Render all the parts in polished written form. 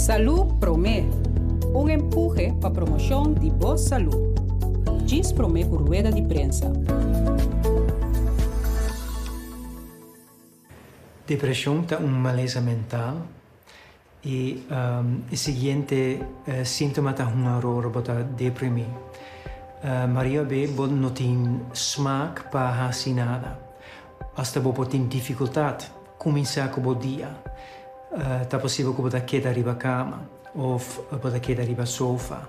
Salú Promé, un empuhe pa promoshon di bo salú. Djis promé ku rueda di prensa. Depreshon ta un malesa mental i e siguiente síntoma ta hunga ora bo ta deprimí. Maria be bo no tin smak pa hasi nada. Asta bo por tin difikultat Kuminsá ku bo dia. Ta posibel ku bo ta keda riba kama òf bo ta keda riba sofa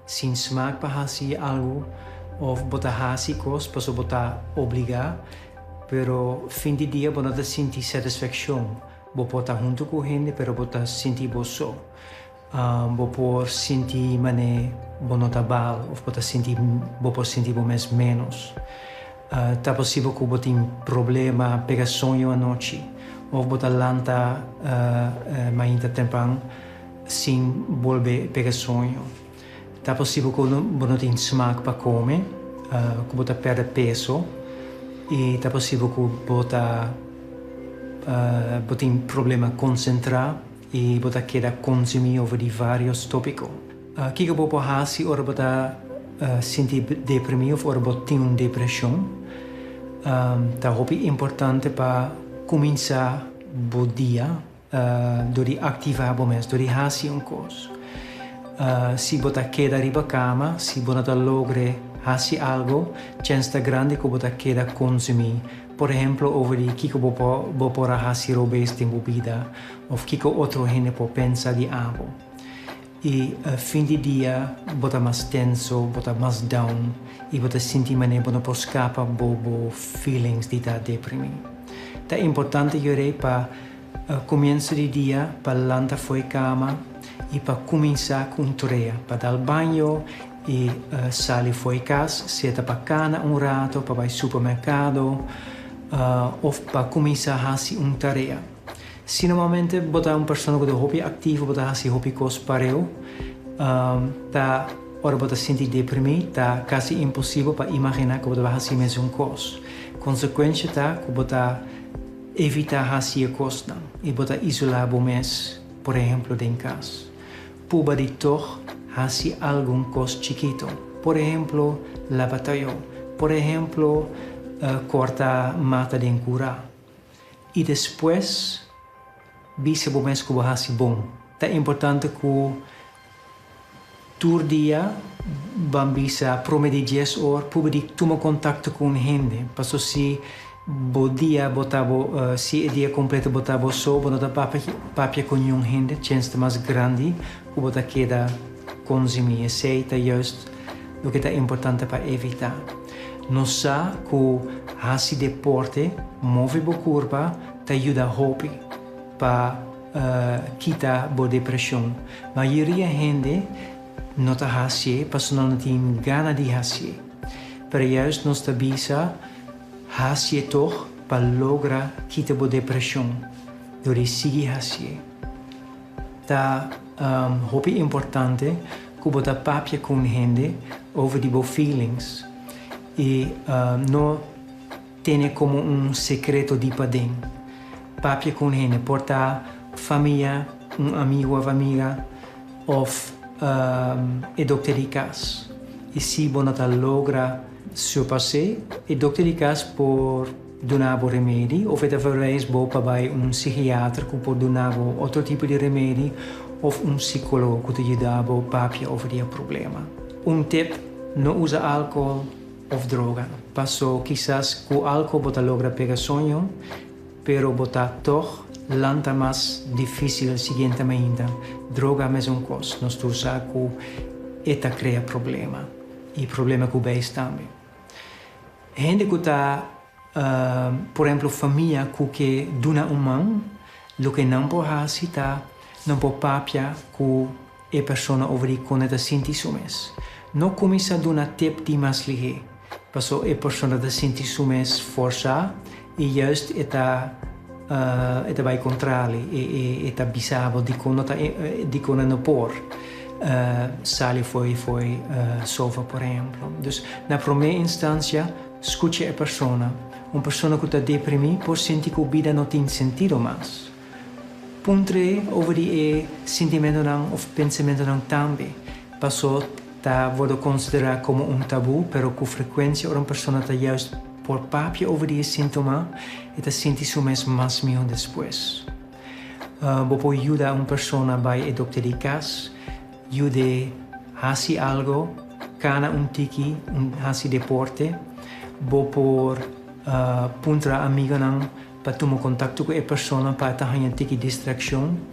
sin smak pa hasi algu òf bo ta hasi kos pasobra bo ta obligá, pero fin di dia bo no ta sinti satisfakshon. Bo por ta huntu ku hende pero bo ta sinti bo so. Bo por sinti manera bo no ta bal of bo ta sinti bo por sinti bo mes menos. Ta posibel ku bo tin problema pega soño anochi of bo ta lanta mainta tempran sin bolbe pega soño. Ta posibel ku bo no tin smak pa kome, ku bo ta pèrdè peso i ta posibel ku bo ta bo tin problema konsentrá. I bo ta keda konsumí over di vários tópiko. Kiko bo por hasi ora bo ta sinti deprimí òf ora bo tin un depreshon? Ta hopi importante pa kuminsá bo dia dor di aktivá bo mes, dor di hasi un kos. Si bo ta keda riba kama, si bo no ta logre hasi algu, chèns ta grandi ku bo ta keda konsumí. Por ehemplo, over di kiko bo por bo por a hasi robes den bo bida of kiko otro hende por pensa di abo. I fin di dia bo ta mas tenso, bo ta mas down i bo ta sinti manera bo no por skapa bo bo feelings di ta deprimi. Ta importante yor'é pa komienso di dia pa lanta fo'i kama i pa kuminsá ku un tarea, pa dal baño i sali fo'i kas, sea ta pa kana un rato, pa bai supermerkado òf pa kuminsá hasi un tarea. Si normalmente bo ta un persona ku ta hopi aktivo, bo ta hasi hopi kos pareu, ta ora bo ta sinti deprimí ta kasi imposibel pa imaginá ku bo ta bai hasi mesun kos. Konsekuensha ta ku bo ta Evitá hasi e kosnan i bo ta isolá bo mes, por ehemplo den kas. Puba di tòg hasi algun kos chikitu, por ehemplo laba tayó, por ehemplo kòrta mata den kurá. I despues bisa bo mes ku bo hasi bon. Ta importante ku Tur dia ban bisa prome di dies or pubi di tuma kontakto ku un hende paso si bo dia bo ta bo si e dia kompleto bo ta bo so bo no ta papia papia ku niun hende chens ta mas grandi ku bo ta keda konsumi esei ta juist loke ta importante pa evita. Nos sa ku hasi deporte move bo kurpa ta yuda hopi pa Kita bo depresion. Mayoria hende no ta hacié pasobra nan no tin gana di hacié. Pero juist nos ta bisa hacié tog pa logra kita bo depresion dor di sigui hacié. Ta hopi importante cu bo ta papia cu un hende over di bo feelings y no Tene komo un sekreto di paden. Papia ku un hende, por ta famia, un amigu òf amiga, òf e dokter di kas. I si bo no ta logra surpas'é, e dokter di kas por duna bo remedi òf e ta verwijs bo pa bai un sigiater ku por duna bo otro tipo di remedi òf un sikólogo ku ta yuda bo papia over di e problema. Un tip, no usa alkohòl. Of droga. Paso kisas ku alko bo ta logra pega soño, pero bo ta tog lanta mas difisil siguiente mainta. Droga mesun kos, nos tur sa ku e ta krea problema i problema ku beis tambe. Hende ku ta, por ehemplo famia ku ke duna un man, loke nan por hasi ta nan por papia ku E persona over di kon e ta sinti su mes. No kuminsá duna tip di mas lihé, paso e persona ta sinti su mes forsá i juist e ta e ta bai kontrali, e e ta bisa bo dikon no ta dikon e no por sali fo'i fo'i sofa por ehemplo. Dus na promé instansia skucha e persona. Un persona ku ta deprimí por sinti ku bida no tin sentido mas. Puntr'é over di e sintimentonan of pensamentonan tambe. Paso ta wordo considera como un tabu, pero cu frecuencia ora un persona ta juist por papia over di e sintoma, e ta sinti su mes mas miho despues. Bo por yuda un persona bay e dokter di cas, yud'é haci algo, cana un tiki, un haci deporte. Bo por puntra amigonan pa tuma contacto cu e persona pa e ta haña tiki distraccion.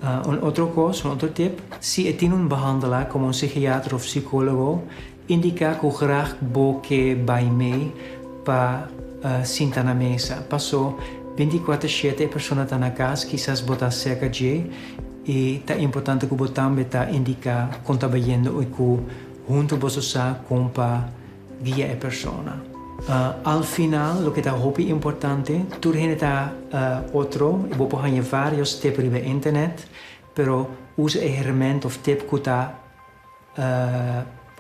Un otro cos, un otro tip, si e tin un behandelaar como un psichiater of psicologo, indica cu graag bo ke bay mee pa sinta na mesa. Paso binticuater shete e persona ta na cas, kisas bo ta cerca dje y ta importante cu bo tambe ta indica con ta bayendo y cu hunto boso sa con pa guia e persona. Al final, loke ta hopi importante, tur hende ta otro y bo por haña varios tip riba internet, pero usa e herment of tip cu ta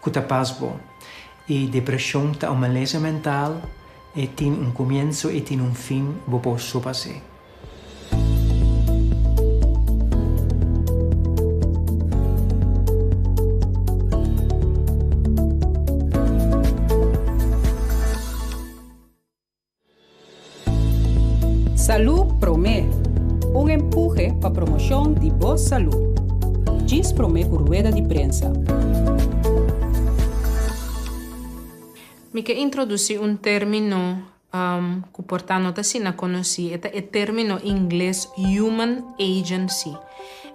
cu ta pas bo. Y depresion ta un malesa mental, e tin un comienzo y tin un fin, bo por surpas'é. Salú Promé, un empuhe pa promoshon di bo salú. Djis promé ku rueda di prensa. Mi ke introdusí un término ku por ta no ta asina konosí, e ta e término ingles human agency.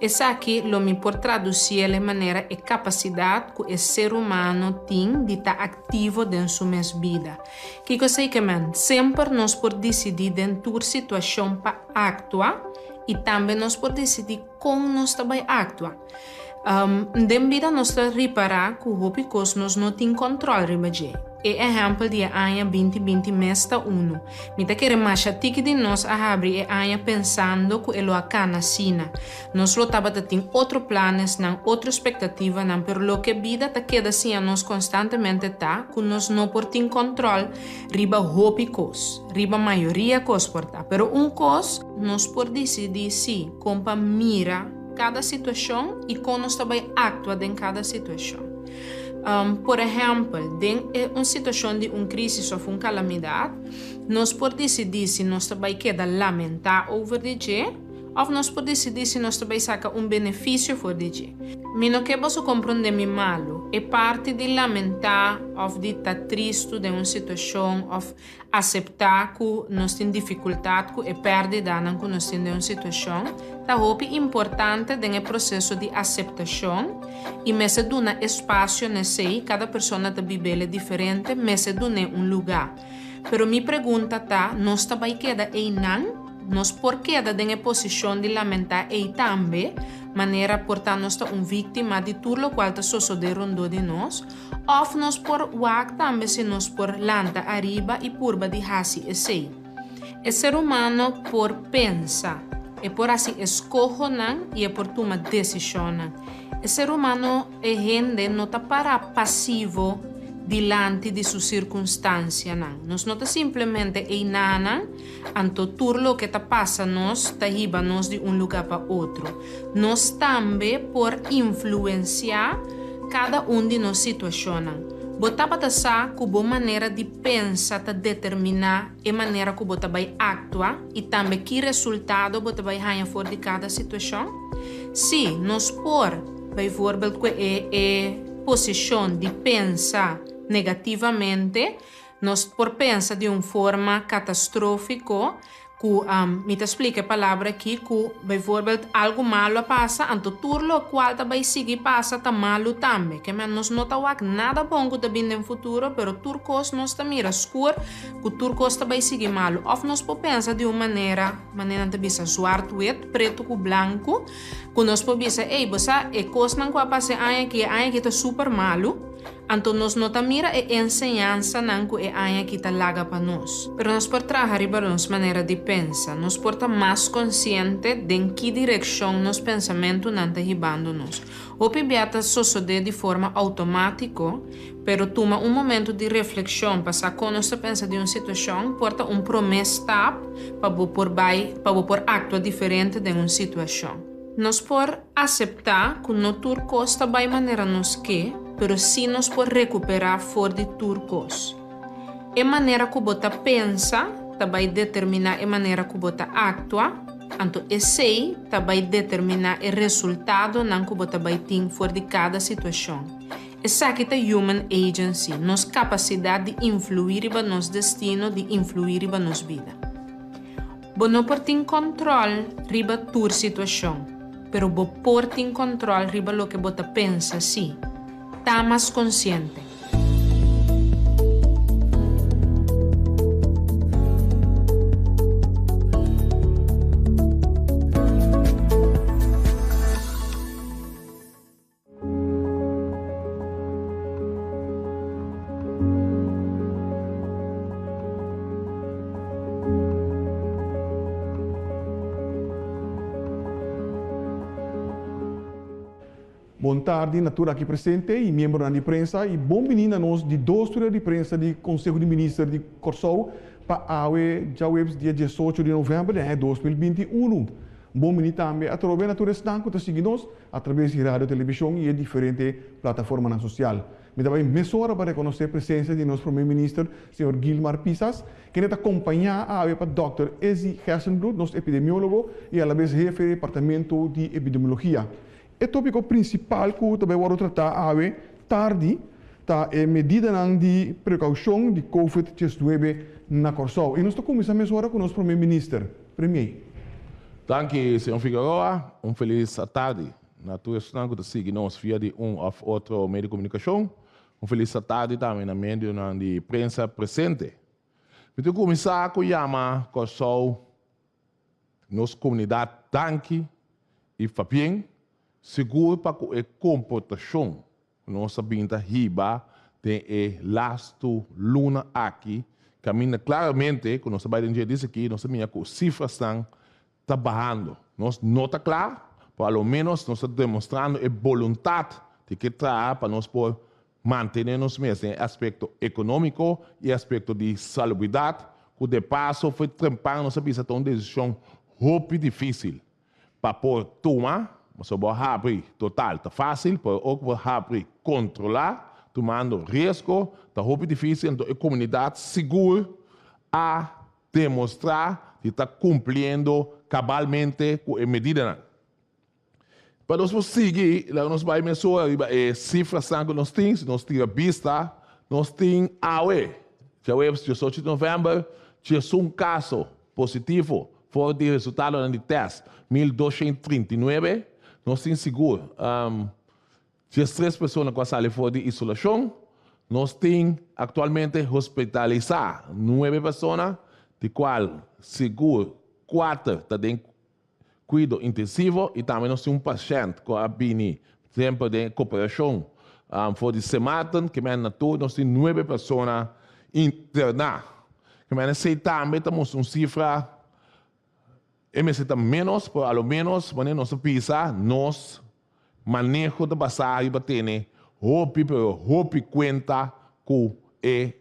Esaki lo mi por tradusí el e manera e kapasidat ku e ser humano tin di ta aktivo den su mes bida. Kiko esei ke men? Semper nos por disidí den tur situashon pa aktua i tambe nos por disidí kon nos ta bai aktua. Den bida nos ta ripará ku hopi kos nos no tin kòntròl riba dje. E ehèmpel di e aña binti binti mes ta unu. Mi ta kere masha tiki di nos a habri e aña pensando ku e lo a kana asina. Nos lo tabata tin otro planesnan, otro spektativanan, pero loke bida ta keda siña nos konstantemente ta ku nos no por tin kòntròl riba hopi kos, riba mayoria kos por ta. Pero un kos nos por disidí sí, kon pa mira kada situashon i kon nos ta bai aktua den kada situashon. Por ehèmpel, den e un situashon di un krísis òf un kalamidat, nos por disidí si nos ta bai keda lamentá over di dje òf nos por disidí si nos ta bai saka un benefisio for di dje. Mi no ke boso komprondé mi malu. E parti di lamentá òf di ta tristu den un situashon òf Aseptá ku nos tin difikultat ku e pèrdidanan ku nos tin den un situashon ta hopi importante den e proseso di aseptashon i mester duna espasio na esei, kada persona ta bib'el diferente, mester dun'é un lugá. Pero mi pregunta ta, nos ta bai keda einan? Nos por keda den e posishon di lamentá ei tambe, manera por ta nos ta un víktima di tur lokual ta sosodé rondó di nos? Òf nos por wak tambe si nos por lanta ariba i purba di hasi esei. E ser humano por pensa, e por hasi eskohonan i e por tuma desishonnan. E ser humano, e hende, no ta pará pasivo dilanti di su sirkunstansianan. Nos no ta simplemente einanan, anto tur loke ta pasa nos ta hiba nos di un lugá pa otro. Nos tambe por influensiá kada un di nos situashonnan. Bo tabata sa ku bo manera di pensa ta determiná e manera ku bo ta bai aktua i tambe ki resultado bo ta bai haña for di kada situashon? Sí, nos por, bijvoorbeeld ku e e posishon di pensa negativamente, nos por pensa di un forma katastrófiko Ku mi ta splika e palabra aki ku bijvoorbeeld algu malu a pasa, anto tur lokual ta bai sigui pasa ta malu tambe. Ke men nos no ta wak nada bon ku ta bin den futuro, pero tur kos nos ta mira skur ku tur kos ta bai sigui malu. Òf nos por pensa di un manera, manera nan ta bisa zwart-wit, pretu ku blanku, ku nos por bisa, ey, bo sa e kosnan ku a pasa e aña aki, e aña aki ta super malu. Anto nos no ta mira e enseñansanan ku e aña aki ta laga pa nos. Pero nos por traha riba nos manera di pensa, nos por ta mas konsiente den ki direkshon nos pensamentunan ta hibando nos. Hopi bia ta sosodé di forma outomátiko, pero tuma un momentu di reflekshon pa sa kon nos ta pensa di un situashon por ta un promé stap pa bo por bai pa bo por aktua diferente den un situashon. Nos por aseptá ku no tur kos ta bai manera nos ke, pero sí nos por rekuperá for di tur kos. E manera ku bo ta pensa ta bai determiná e manera ku bo ta aktua, anto esei ta bai determiná e resultadonan ku bo ta bai tin for di kada situashon. Esaki ta human agency, nos kapasidat di influí riba nos destino, di influí riba nos bida. Bo no por tin kòntròl riba tur situashon, pero bo por tin kòntròl riba loke bo ta pensa sí. Ta mas konsiente. Bon tardi na tur aki presente y miembronan di prensa y bon bini na nos di dos rueda di prensa di Conseho di Minister di Corsou pa awe djaweps dia diesocho di november di aña 2021. Bon bini tambe atrobe na tur esnan cu ta sigui nos atrabes di radio, television y e diferente plataformanan social. Mi ta bay mesora pa reconoce presencia di nos Prome Minister, señor Gilmar Pisas, kende ta compaña awe pa dòkter Ezzy Gerstenbluth, nos epidemiologo y alabes hefe di Departamento di Epidemiologia. E topico principal cu ta bay wordo trata awe tardi ta e medidanan di precaucion di Covid 19 na Corsou. Y nos ta cuminsa mesora cu nos Prome Minister. Premier. Danki, señor Figueroa. Un felis atardi na tur esnan ku ta sigui nos via di un òf otro medio di komunikashon. Un felis atardi tambe na medionan di prensa presente. Mi ta kuminsá ku yama Kòrsou, nos komunidat danki i fabien, sigur pa ku e komportashon ku nos a bin ta hiba den e lastu luna aki, kaminda klaramente ku nos ta bai den dje dis aki, nos ta mira ku sifrasnan ta bahando. Nos no ta kla, pero a lo ménos nos ta demostrando e boluntat di ke traha pa nos por mantené nos mes den e aspekto ekonómiko i e aspekto di salubridat, ku de paso for trempan nos a bisa ta un desishon hopi difísil pa por tuma, pasobra bo a habri total ta fásil, pero ora ku bo habri kontrolá, tumando riesgo, ta hopi difísil, anto e komunidat sigur a demostrá di ta kumpliendo kabalmente ku e medidanan. Pa nos por sigui, laga nos bai mesora riba e sifrasnan ku nos tin. Si nos tira bista, nos tin awe, djaweps diesocho di novèmber, diesun kaso positivo for di resultadonan di tèst, 1239. Nos tin sigur diestres persona ku a sali for di isolashon. Nos tin aktualmente hospitalisá nuebe persona, di kual sigur kuater ta den Kuido intensivo i tambe nos tin un pashènt ku a bini semper den koperashon for di Sint Maarten, ke menen na tur nos tin nuebe persona interná. Ke menen esei tambe ta mustra un sifra, e mester ta ménos, pero a lo ménos manera nos ta bisa nos maneho ta basá riba tene hopi pero hopi kuenta ku e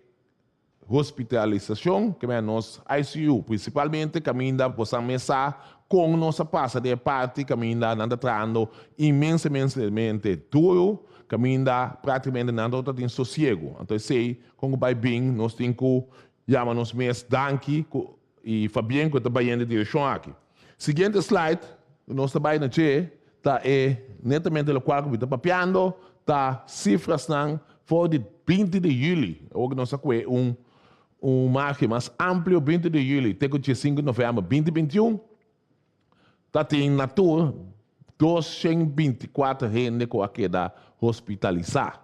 Hospitalisacion, ke men nos ICU, principalmente caminda bosan mes sa con nos a pasa den e parti caminda nan ta trahando inmensementemente duro, caminda practicamente nan no ta tin sosiego. Anto esey con cu bay bin nos tin cu yama nos mes danki cu y Fabien cu ta bayendo e direccion aki. Siguiente slide cu nos ta bay na dje ta e netamente locual cu mi ta papiando ta cifrasnan for di 20 di juli, awor cu nos a cue un un margen mas amplio 20 di juli te cu 15 di november 2021 ta tin na tur 224 hende cu a keda hospitalisa.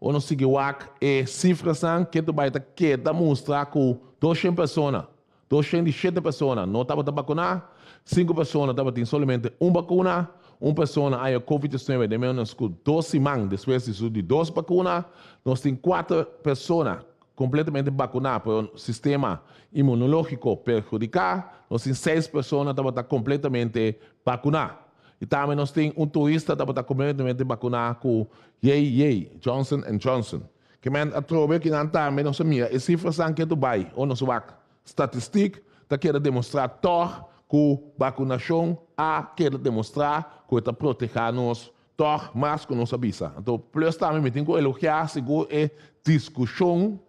Ora nos sigui wak e cifrasnan ke ta bay ta keda mustra cu 200 persona 207 persona no tabata bakuná, sinku persona tabatin solamente un bakuna, Un persona a haña Covid 19 den ménos ku dos siman despues di su di dos bakuna. Nos tin kuater persona kompletamente bakuná pero sistema inmunológiko perhudiká. Nos tin seis persona tabata kompletamente bakuná. I tambe nos tin un turista tabata kompletamente bakuná ku JJ, Johnson and Johnson. Ke men atrobe kinan tambe nos a mira e sifrasnan ketu bai ora nos wak Statistik ta keda demostrá tòg ku bakunashon a keda demostrá ku e ta protehá nos tòg mas ku nos a bisa. Anto plus tambe mi tin ku elogiá sigur e diskushon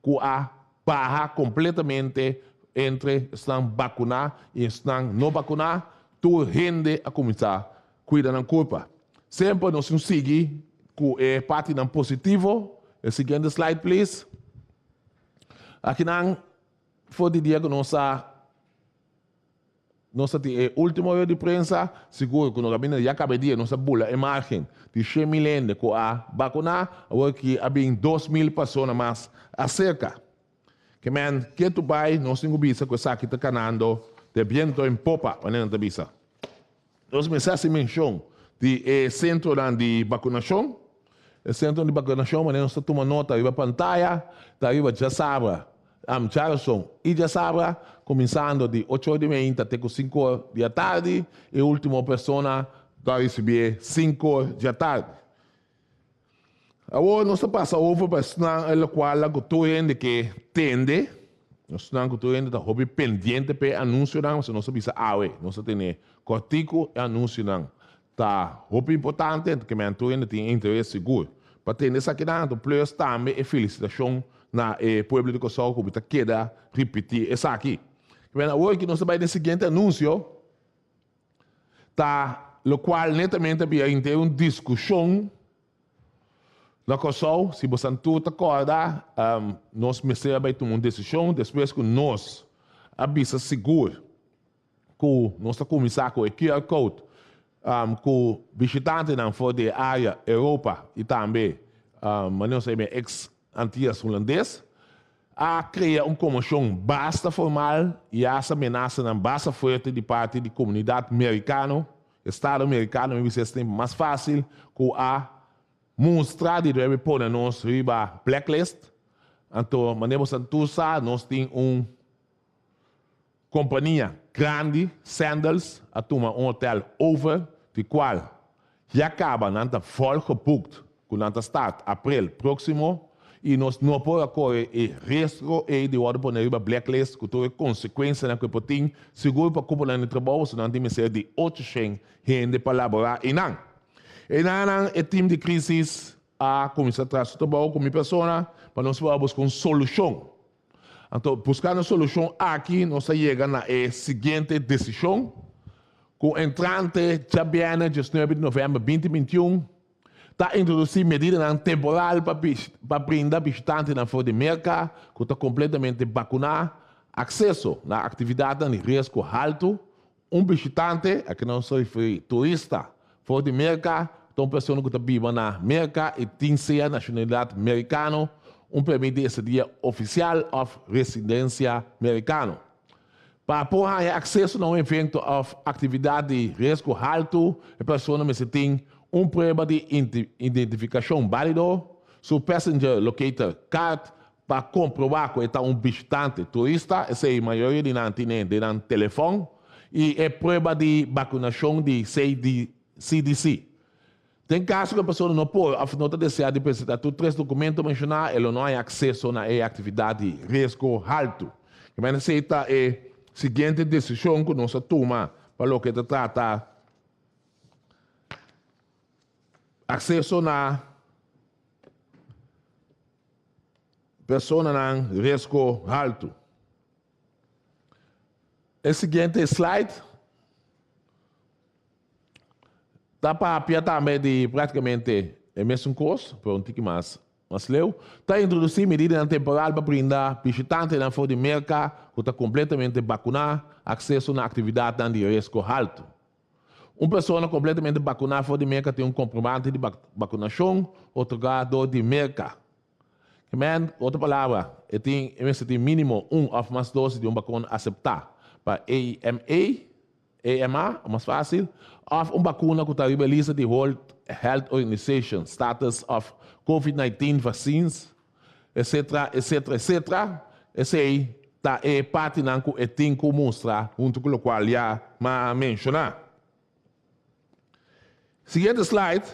ku a baha kompletamente entre esnan bakuná i esnan no bakuná. Tur hende a kuminsá kuida nan kurpa. Semper nos tin sigui ku e partinan positivo. E siguiente slide please. Akinan for di dia ku nos a nos a tin e último rueda di prensa, sigur ku nos a bini ya kaba e dia nos a bula e margen di 100,000 hende ku a bakuná, awor aki a bin 2000 persona mas aserka. Ke men ketu bai nos tin ku bisa ku esaki ta kanando de viento en popa, manera nan ta bisa. Nos mester hasi menshon di e sentronan di bakunashon. E sentronan di bakunashon manera nos ta tuma nota riba pantaya ta riba djasabra, djarason i djasabra, kuminsando di ocho or di meinta te ku sinku or di atardi. E ultimo persona ta risibié sinku or di atardi. Awor nos ta pasa over pa esnan e lokualnan ku tur hende ke tende. Esnan ku tur hende ta hopi pendiente pa e anunsionan, pasobra nos a bisa awe, nos a tene kòrtiku e anunsionan ta hopi importante, ke men tur hende tin interes sigur pa tende esakinan. Anto plus tambe e felisitashon na e pueblo di Kòrsou ku mi ta keda ripití esaki. Ke men awor ki nos ta bai den siguiente anunsio. Ta lokual netamente a bira henter un diskushon na Kòrsou. Si bosan tur ta kòrda, nos mester a bai tuma un desishon despues ku nos a bisa sigur ku nos ta kuminsá ku e QR code ku bishitantenan for di e área Europa i tambe manera nos ta yama e eks Antias Hulandes a krea un komoshon basta formal i hasta menasanan basta fuerte di parti di komunidat merikano, estado merikano mi bisa es tempu mas fásil ku a mustra di debe pone nos riba blacklist. Anto manera boso tur sa nos tin un Kompania grandi Sandals a tuma un hotel over di kual ya kaba nan ta vol geboekt ku nan ta start aprel proksimo i nos no por a kore e riesgo ei di wòrdu pone riba blacklist ku tur e konsekuensianan ku e por tin sigur pa kuponan di trabou pasobra nan tin mester di 800 hende pa laborá einan. Einanan e tim di krisis a kuminsá traha su trabou ku mi persona pa nos por a buska un solushon. Anto, buskando solushon aki, nos a yega na e siguiente desishon, ku entrante djabièrnè diesnuebe di novèmber binti bintiun, ta introdusí medidanan temporal pa pa brinda bishitantenan for di Merka ku ta kompletamente bakuná akseso na aktividatnan di riesgo haltu. Un bishitante, aki nos ta referí turista, for di Merka ta un persona ku ta biba na Merka i tin sea nashonalidat merikano, un permit di estadia ofisial òf residensia merikano. Pa por haña akseso na un evento òf aktividat di riesgo haltu, e persona mester tin un prueba di identifikashon bálido, su passenger locator card, Pa komprobá ku e ta un bishitante turista, esei mayoria di nan tine den nan telefòn, i e prueba di bakunashon di CDC. Den kaso ku e persona no por òf no ta deseá di presentá tur tres dokumento menshoná, e lo no haña akseso na e aktividat di riesgo haltu. Kimen esei ta e siguiente desishon ku nos a tuma pa loke ta trata akseso na Personanan riesgo haltu. E siguiente slide ta papia tambe di práktikamente e mesun kos, pero un tiki mas mas leu. Ta introdusí medidanan temporal pa brinda bishitantenan for di Merka ku ta kompletamente bakuná akseso na aktividatnan di riesgo haltu. Un persona kompletamente bakuná for di Merka tin un komprobante di bakunashon otorgá dor di Merka. Ke otro palabra, e tin e mester tin mínimo un òf mas dosis di un bakuna aseptá pa EMA. EMA, mas fásil, òf un bakuna ku ta riba e lista di World Health Organization, Status of COVID-19 Vaccines, etcetera, etcetera, etcetera. Esei ta e partinan ku e tin ku mustra huntu ku lokual ya m'a menshoná. Siguiente slide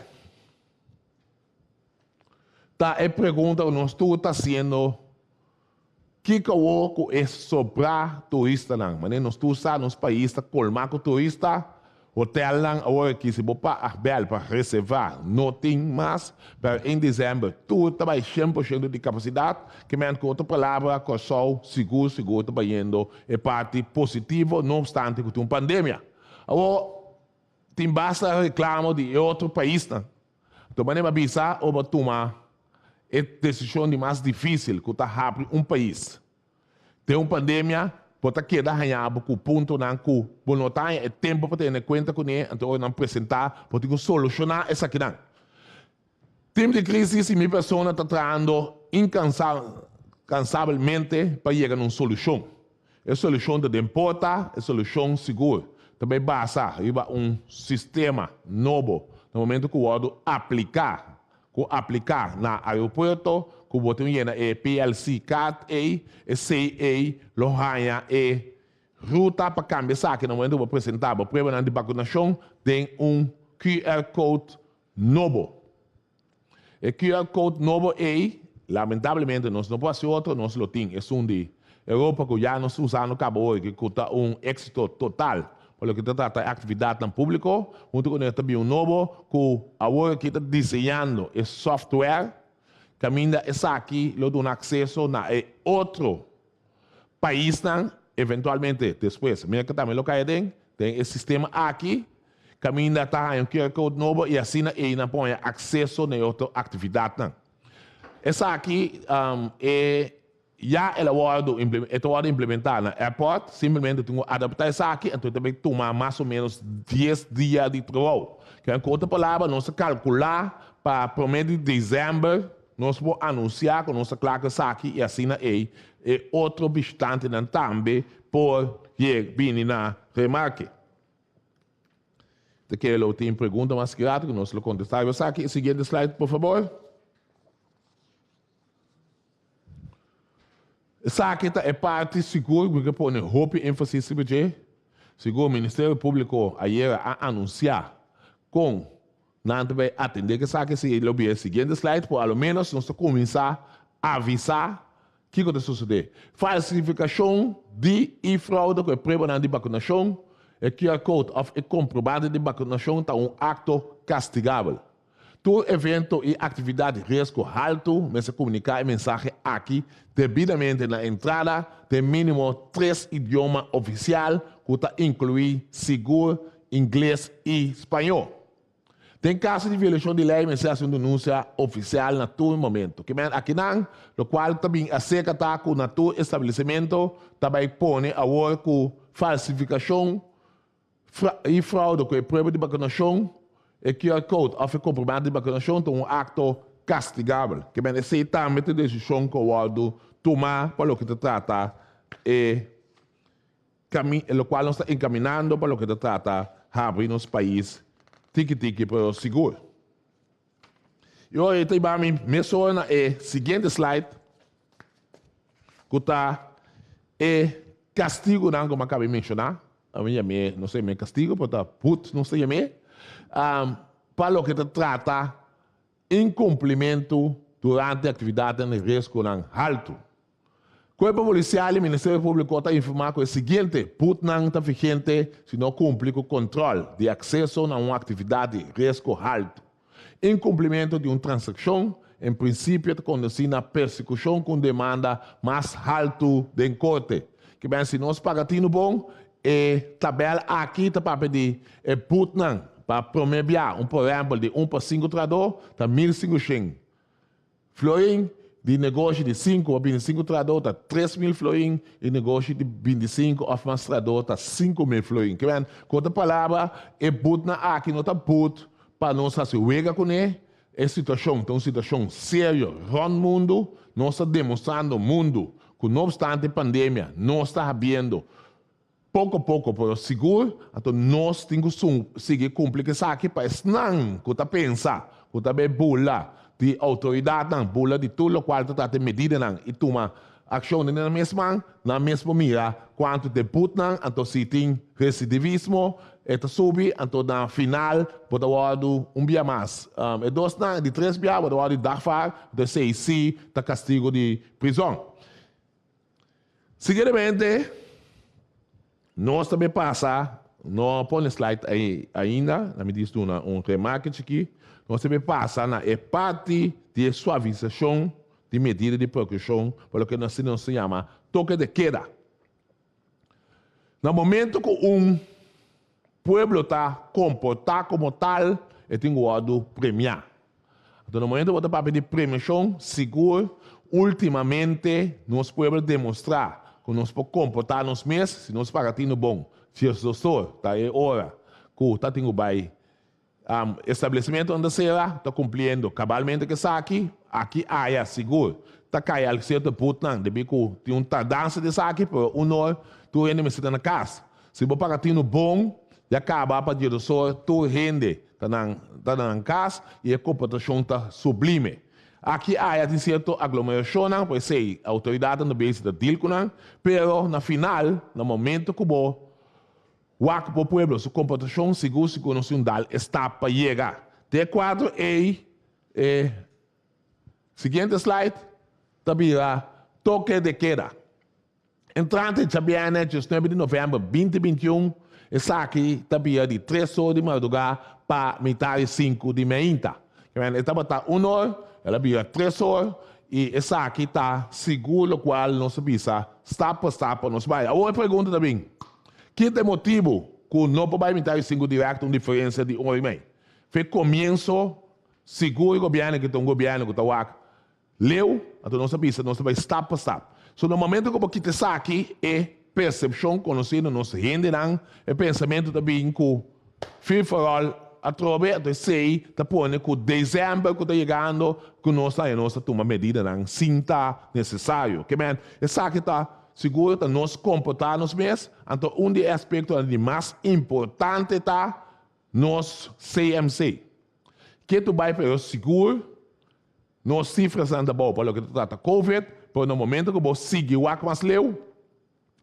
ta e pregunta ku nos tur ta hasiendo, Kiko awor ku e sobrá turistanan? Manera nos tur sa, nos pais ta kolmá ku turista. Hotelnan awor aki si bo pa bèl pa reservá no tin mas, pero en desèmber tur ta bai 100% di kapasidat. Ke men ku otro palabra Kòrsou sigur sigur ta bayendo e parti positivo no opstante ku tin un pandemia. Awor tin basta reklamo di e otro paisnan. Anto manera mi a bisa ora bo a tuma e desishon di mas difísil ku ta habri un pais den un pandemia, bo ta keda haña bo ku puntonan ku bo no ta haña e tempu pa tene kuenta kuné, anto ora nan presentá bo tin ku solushoná esakinan. Tim di Krísis i mi persona ta trahando inkansabelmente pa yega na un solushon. E solushon ta den porta, e solushon sigur ta bay basa riba un sistema nobo na momento ku wòrdu apliká, ku apliká na aeropuerto ku bo tin yena e PLC card ei, esei ei lo haña e ruta pa kambia esaki na momento ku bo presentá bo pruebanan di bakunashon den un QR code nobo. E QR code nobo ei, lamentablemente nos no por haci otro, nos lo tin esun di Europa cu ya nos usando caba hoy, cu ta un exito total pa loke ta trata e actividadnan publico, hunto cu nos ta bin un nobo cu awor aki ta diseñando e software caminda esaki lo duna acceso na e otro paisnan, eventualmente despues Merca tambe lo cay aden den e sistema aki, caminda ta haña un QR code nobo y asina eynan por haña acceso na e otro actividadnan. Esaki e ya el a wordo e ta wordo implementa na airport, simplemente tin cu adapta esaki, anto e ta bay tuma mas o menos dies dia di trabou. Cu otro palabra nos ta calcula pa prome di december Nos por anunsiá ku nos ta kla ku esaki i asina ei e otro bishitantenan tambe por yeg bini na remarke. Ta kere lo tin pregunta mas ki rato ku nos lo kontestá riba esaki. E siguiente slide por fabor. Esaki ta e parti sigur ku mi ke pone hopi énfasis riba dje. Sigur Ministerio Públiko ayera a anunsiá kon Nan ta bay atende cu esaki si lo bira e siguiente slide por a lo menos nos ta cuminsa avisa kico ta sucede. Falsificacion di y fraude cu e pruebanan di vacunacion, e QR code of e comprobante di vacunacion ta un acto castigabel. Tur evento y actividad di riesgo halto mester comunica e mensahe aki debidamente na entrada den minimo tres idioma oficial cu ta inclui sigur Ingles y Spañó. Den caso di violacion di ley mester haci un denuncia oficial na tur momento. Ke men akinan, locual ta bin acerca ta cu na tur establecimento ta bay pone awor cu falsificacion y fraude cu e prueba di vacunacion, e QR code of e comprobante di vacunacion ta un acto castigabel. Ke men esey tambe ta e decision cu a wordo tuma pa loke ta trata e locual nos ta encaminando pa loke ta trata habri nos pais tiki tiki pero sigur. Y ora e ta hiba mi mesora na e siguiente slide cu ta e castigonan cu mi a caba di menciona. Mi yam'e, no ta yam'e castigo pero ta boet nos ta yam'e, pa loke ta trata incumplimento durante actividadnan di riesgonan halto. Cuerpo Policial y Ministerio Publico ta informa cu e siguiente boetnan ta vigente si no cumpli cu control di acceso na un actividad di riesgo halto. Incumplimento di un transaccion en principio ta conduci na persecucion cu un demanda mas halto den corte. Kiben si nos paga tinu bon, e tabel aki ta papia di e boetnan pa prome bia, un por ehempel di un pa cinco trahador ta 1500 Florin di negoshi di sinku pa 25 trahadó ta 3000 florin i negoshi di 25 òf mas trahadó ta 5000 florin. Ke men, ku otro palabra, e butnan aki no ta but pa nos hasi wega kuné. E situashon ta un situashon serio rònt mundu. Nos ta demostrando mundu ku no opstante pandemia nos ta habiendo. Poko poko pero sigur, anto nos tin ku sigui kumpli ku esaki pa esnan ku ta pensa ku ta bay bula di outoridatnan, bula di tur lokual ta trata e medidanan i tuma akshon den nan mes man, nan mes por mira kuantu debutnan, anto si tin residivismo e ta subi, anto na final bo ta wòrdu un bia mas. E dosnan, di tres bia bo ta wòrdu di dagvaar, anto esei si ta kastigu di prizòn. Siguientemente, nos ta bay pasa, no a pone slide ayi ainda, na mi dis duna un remarke chiki, nos ta bay pasa na e parti di e suavisacion di medida di precaucion pa loke nos nos ta yama toke de keda. Na momento cu un pueblo ta comporta como tal, e tin cu wordo premia. Anto na momento bo ta papia di premiacion, sigur ultimamente nos pueblo demostra cu nos por comporta nos mes si nos paga tino bon. Dies-dos-or ta e ora cu ta tin cu bay Establecimento unda sera ta cumpliendo cabalmente cu esaki, aki aya sigur ta cay al cierto boetnan debi cu tin un tardansa di esaki, pero un or tur hende mester ta na cas. Si bo paga tino bon ya caba pa diedosor tur hende ta nan ta na nan cas y e comportacion ta sublime. Aki aya tin cierto aglomeracionnan, por esey autoridadnan ta bezig ta deal cu nan, pero na final na momento cu bo Wak bo pueblo su komportashon sigur sigur nos tin dal e stap pa yega te e kuadro ei. E siguiente slide ta bira toke de keda. Entrante djabièrnè diesnuebe di novèmber 2021 esaki ta bira di tres or di mardugá pa mitar di sinku di meinta. E tabata un or, el a bira tres or i esaki ta sigur lokual nos a bisa stap pa stap pa nos bai. Awor e pregunta ta bin, Ki ta e motibu ku no por bai mitar di sinku dirèkto un diferensia di un ora i mei? Fe komienso sigur e gobièrnu ki ta un gobièrnu ku ta wak leu, anto nos a bisa nos ta bai stap pa stap. So na momento ku bo kita esaki e persepshon konosí na nos hendenan, e pensamentu ta bin ku free for all atrobe, anto esei ta pone ku desèmber ku ta yegando ku nos ta haña nos ta tuma medidanan sin ta nesesario. Ke men esaki ta Sigur ta nos komportá nos mes, anto un di e aspektonan di mas importante ta nos CMC. Ke tu bai pero sigur nos sifrasnan ta bou pa loke ta trata covid, pero na momento ku bo sigui wak mas leu,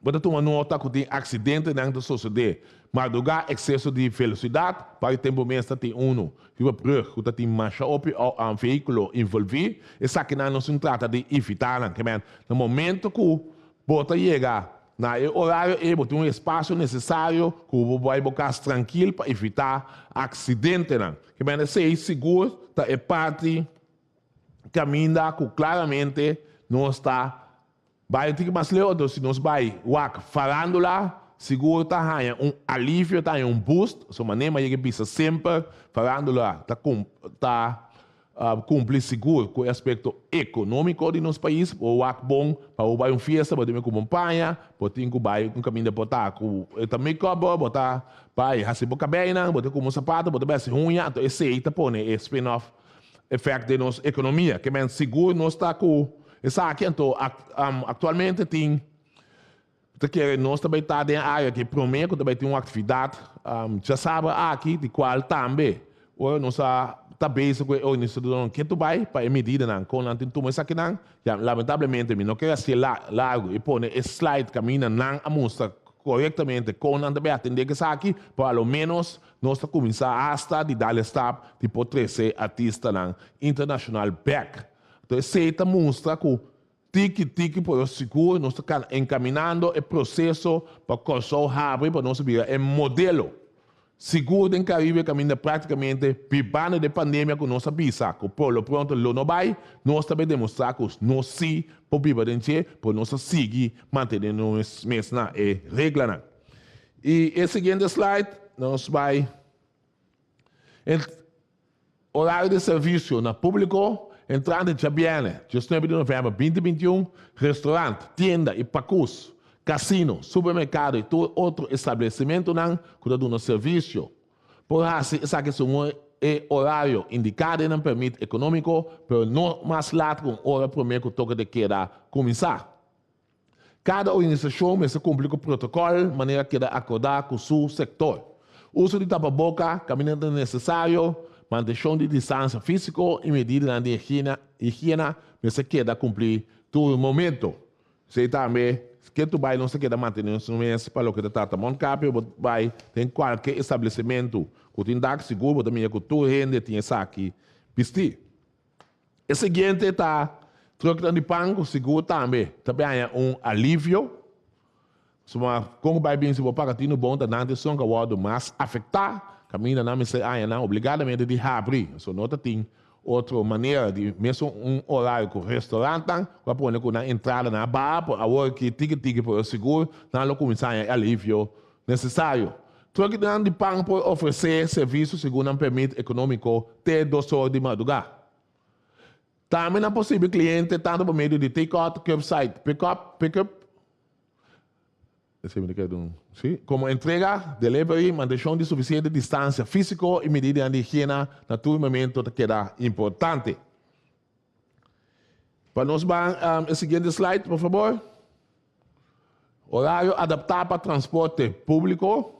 bo ta tuma nota ku tin aksidentenan ta sosodé. Mardugá ekseso di velosidat, pa e tempu mes ta tin unu riba brug ku ta tin masha hopi vehíkulo involví, esakinan nos tin trata di evitá nan. Ke men, na momento ku bo ta yega na e orario ei bo tin un espasio nesesario ku bo bai bo kas trankil pa evitá aksidentenan. Ke men, esei sigur ta e parti kaminda ku klaramente nos ta Bai tiki mas leu anto si nos bai wak farandula sigur ta haña un alivio ta haña un boost so manera mi a yega bisa semper farandula ta ta cumpli sigur cu e aspecto economico di nos pais bo wak bon pa bo bai un fiesta bo tin cu bon paña bo tin cu bai un caminda bo ta cu e ta make up bo bo ta bai haci bo cabeinan bo ta cumpra sapato bo ta bai haci huña anto esey ta pone e spin off effect den nos economia. Ke men sigur nos ta ku esaki anto actualmente tin ta kere nos ta bay ta den area ke prome ku ta bay tin un actividad djasabra aki di cual tambe ora nos a ta bezig ku e organisadornan ke tu bay pa e medidanan kon nan tin tuma esakinan. Ya lamentablemente mi no kere hacié largo y pone e slide caminda nan a mustra corectamente kon nan ta bay atende ku esaki pero a lo menos Nos ta kuminsá asta di dal e stap di por trese artistanan internashonal bèk. Anto esei ta mustra ku tiki tiki pero sigur nos ta enkaminando e proseso pa Kòrsou habri pa nos bira e modelo sigur den Karibe kaminda praktikamente bibando den pandemia ku nos a bisa ku por lo pronto lo no bai, nos ta bay demostrá ku nos sí por biba den dje pero nos ta sigui mantene nos mes na e reglanan. Y e siguiente slide nos bay horario di servicio na publico entrante djabierne 19 di november 2021 restaurant, tienda y pacus, casino, supermercado y tur otro establecimentonan cu ta duna servicio por haci esaki segun e horario indica den nan permit economico pero no mas laat cu un ora prome cu toke de keda cuminsa. Kada organisashon mester kumpli ku protokòl manera keda akordá ku su sektor. Uso di tapaboka kaminda ta nesesario, mantenshon di distansia físiko i medidanan di higiena mester keda kumplí tur momento. Esei tambe ke tu bai nos ta keda mantené nos mes pa loke ta trata mondkapje. Bo bai den kualke establesimentu ku tin dak sigur bo ta mira ku tur hende tin esaki bistí. E siguiente ta truknan di pan ku sigur tambe ta haña un alivio. Suma kon ku bai bin si bo paga tinu bon ta nan ta esun ku a wòrdu mas afektá, kaminda nan mester haña nan obligadamente di habri. So no ta tin otro manera di mesun un orario ku restaurantnan ku a pone ku nan entradanan a baha por awor ki tiki tiki pero sigur nan lo kuminsá haña e alivio nesesario. Truknan di pan por ofresé servisio segun nan permit ekonómiko te 2 or di mardugá. Tambe nan por sirbi kliente tantu pa medio di take-out, curbside pick-up, pick-up, sí, komo entrega, delivery. Mantenshon di sufisiente distansia físiko i medidanan di higiena na tur momento ta keda importante. Pa nos ban e siguiente slide, por fabor. Orario adaptá pa transporte públiko.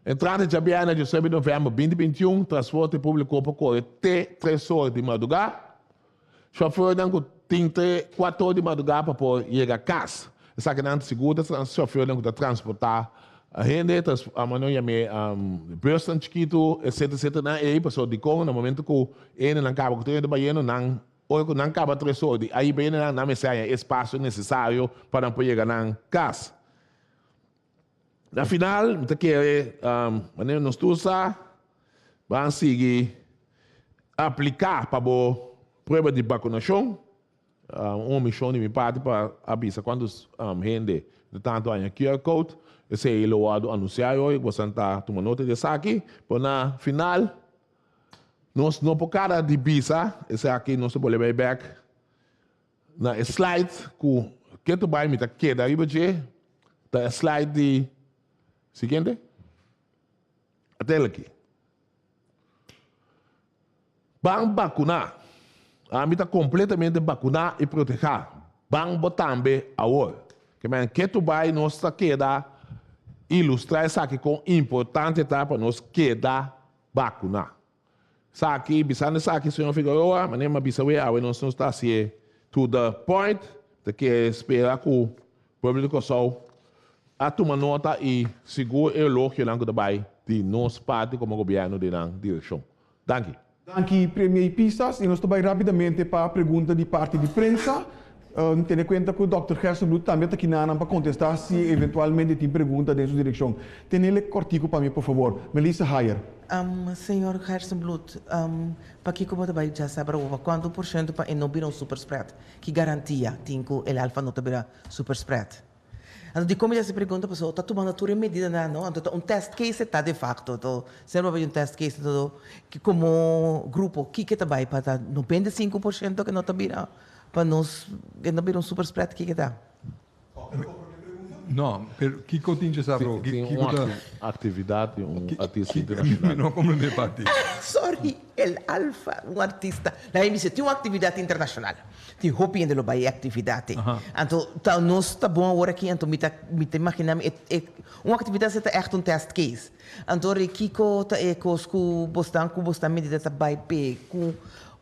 Entrante djabièrnè 19 di novèmber 2021, transporte públiko por kore te 3 or di madrugá. Shofùrnan ku tin te 4 or di madrugá pa por yega kas. Esakinan sigur ta shofùrnan ku ta transportá hende, nos yam'é bùsnan chikitu, etcetera, etcetera. Nan ei pasobra dikon na momento ku hendenan kaba ku tur hende bayendo nan ora ku nan kaba 3 or di ai bene nan nan mester haña e espasio nesesario pa nan por yega nan kas. Na final, mi ta kere, manera nos tur sa, ban sigui apliká pa bo prueba di bakunashon. Un omishon di mi parti pa avisa kuantu hende ta tantu haña QR code. Esei lo wòrdu anunsiá hoy, boso ta tuma nota di esaki. Pero na final, nos no por kara di bisa, esaki nos ta bolbe bai bèk na e slide ku ketu bai mi ta keda riba dje, ta e slide di siguiente. Atel aki. Ban bakuná. Ami ta kompletamente bakuná i protehá. Ban bo tambe awor. Ke men ketu bai nos ta keda ilustrá esaki kon importante ta pa nos keda bakuná. Esaki, bisando esaki, señor Figueroa, manera mi a bisa we awe nos no ta hasié to the point, ta ke spera ku pueblo di Kòrsou a tuma nota i sigur e elogionan ku ta bai di nos parti komo gobièrnu den nan direkshon. Danki. Danki, Premier Pisas. I nos ta bai rápidamente pa pregunta di parti di prensa. Tene kuenta ku Dòkter Gerstenbluth tambe ta kinanan pa kontestá si eventualmente tin pregunta den su direkshon. Tenele kòrtiku pa mi, por fabor. Melissa Hayer. Señor Gerstenbluth, pakiko bo ta bai djasabra over kuantu por shento pa e no bira un super spread? Ki garantia tin ku el alfa no ta bira super spread? Anto dikon mi ta hasi pregunta? Pasobra ta tumando tur e medidanan, no? Anto ta un test case ta de facto. Anto semper bai un test case anto komo grupo kiko ta bai pa ta 95% ku no ta bira pa nos e no bira un super spread, kiko ta? No, pero kiko tin cu sabi? Tin un actividad di un artista internacional. Mi no comprende parti. Sorry, el alfa, un artista. Na mi bisa, tin un actividad internacional. Tin hopi hende lo bai e actividad ei. Anto, ta nos ta bon awor aki, anto mi ta mi ta imagina mi e un actividad esei ta echt un test case. Anto ora kiko ta e cos cu bosnan cu bosnan medida ta bai p'e cu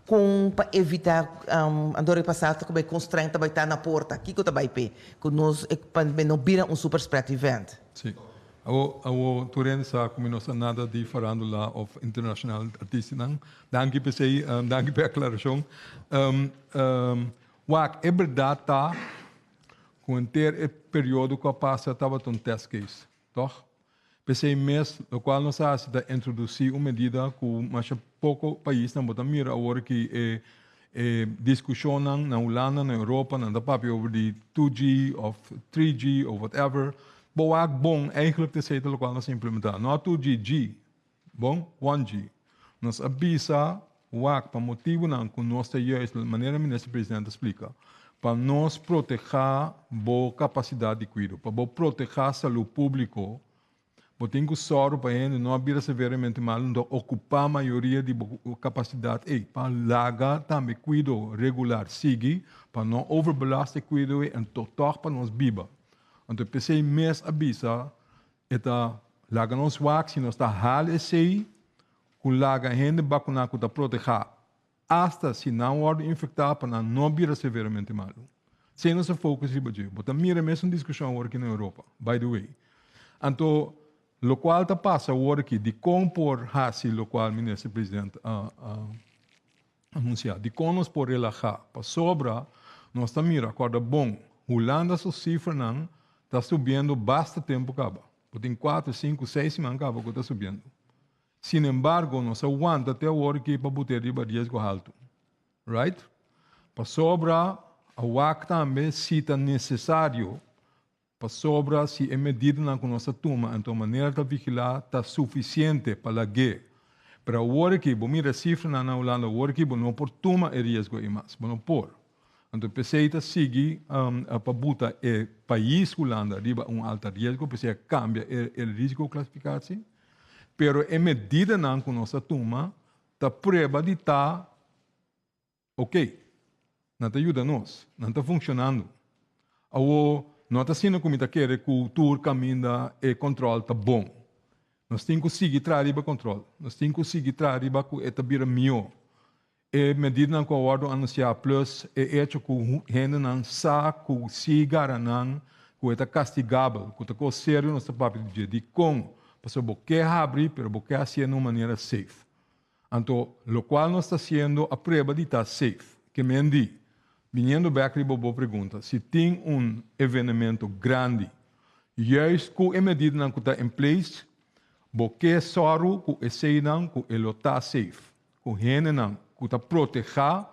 con pa evita anto ora e pasa ta cu bai con streng ta bai ta na porta, kiko ta bai p'e cu nos pa no bira un super spread event? Sí. Awo, awo tur hende sa cu mi no sa nada di farándula of internacional artistanan. Danki p'esei, danki p'e aclaracion. Wak, e berdad ta cu henter e periodo cu a pasa tabata un test case, toch? P'esei mes, locual nos a haci ta introduci un medida cu masha poco paisnan bo ta mira awor ki e e discusionnan na Hulanda, na Europa, nan ta papia over di 2G of 3G of whatever. Bo wak bon, eigenlijk ta esei ta locual nos a implementa. No 2G, G. Bon, 1G. Nos a bisa wak pa motibonan cu nos ta juist, manera minister president a splica, pa nos proteha bo capacidad di cuido, pa bo proteha salud publico, bo tin cu sòru pa hende no a bira severamente malo, no ta ocupa mayoria di bo capacidad ei, pa laga tambe cuido regular sigui, pa no overbelast e cuido ei, en toch pa nos biba. Anto p'esei mes a bisa e ta laga nos wak si nos ta hal esei ku laga hende bakuná ku ta protehá asta si nan wòrdu infektá pa nan no bira severamente malu. Esei nos a focus riba dje. Bo ta mira mesun diskushon awor aki na Europa, by the way. Anto lokual ta pasa awor aki dikon por hasi lokual Minister President a anunsiá? Dikon nos por relahá? Pasobra nos ta mira, kòrda bon, Hulanda su sifranan ta subiendo basta tempu kaba. Bo tin kuater, sinku, seis siman kaba ku ta subiendo. Sinembargo, nos a wanta te awor aki pa bot'é riba riesgo haltu. Right? Pasobra a wak tambe si ta nesesario, pasobra si e medidanan ku nos a tuma anto manera ta vigilá ta sufisiente pa lag'é. Pero awor aki, bo mira e sifranan na Hulanda awor aki, bo no por tuma e riesgo ei mas. Bo no por. Anto p'esei ta sigui pa buta e pais Hulanda riba un alta riesgo, p'esei a kambia e risicoklassifikatie. Pero e medidanan ku nos a tuma ta prueba di ta ok. Nan ta yuda nos. Nan ta funshonando. Awor, no ta asina ku mi ta kere ku tur kaminda e kòntròl ta bon. Nos tin ku sigui traha riba kòntròl. Nos tin ku sigui traha riba ku e ta bira mihó. E medidanan ku a wòrdu anunsiá plus e echo ku hendenan sa ku si gara nan ku e ta kastigabel, ku ta kos serio nos ta papia di dje. Dikon? Pasobra bo ke habri pero bo ke hasié na un manera safe. Anto lokual nos ta hasiendo a prueba di ta safe. Ke men di, biniendo bèk riba bo pregunta, si tin un evenemento grandi, juist ku e medidanan ku ta in place, bo ke sòru ku eseinan ku e lo ta safe. Ku hendenan ku ta protehá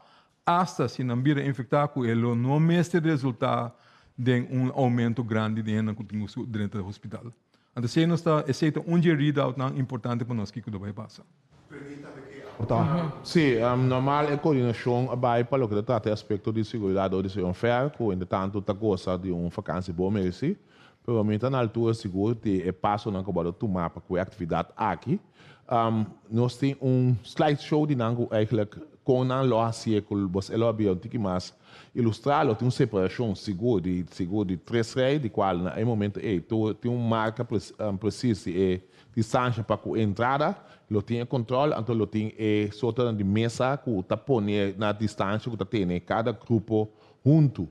asta si nan bira infektá ku e lo no mester resultá den un oumento grandi di hendenan ku tin ku drenta hospital. Anto esei nos ta esei ta un dje readoutnan importante pa nos kiko ta bai pasa. Sí, normal e koordinashon a bai pa loke ta trata e aspekto di seguridat dor di señor Fer, ku entretantu ta gosa di un fakansi bon meresi, pero mi ta na altura sigur di e pasonan ku bo a tuma pa ku e aktividat aki. Nos tin un slide show di nan ku eigenlijk kon nan lo hasié ku bos e lo a bira un tiki mas ilustrá. Lo tin un separashon sigur di sigur di tres rei di kual na e momento ei tur tin un marka presis di e distansha pa ku e entrada. Lo tin e kòntròl anto lo tin e sortonan di mesa ku ta pone na distansha ku ta tene kada grupo huntu.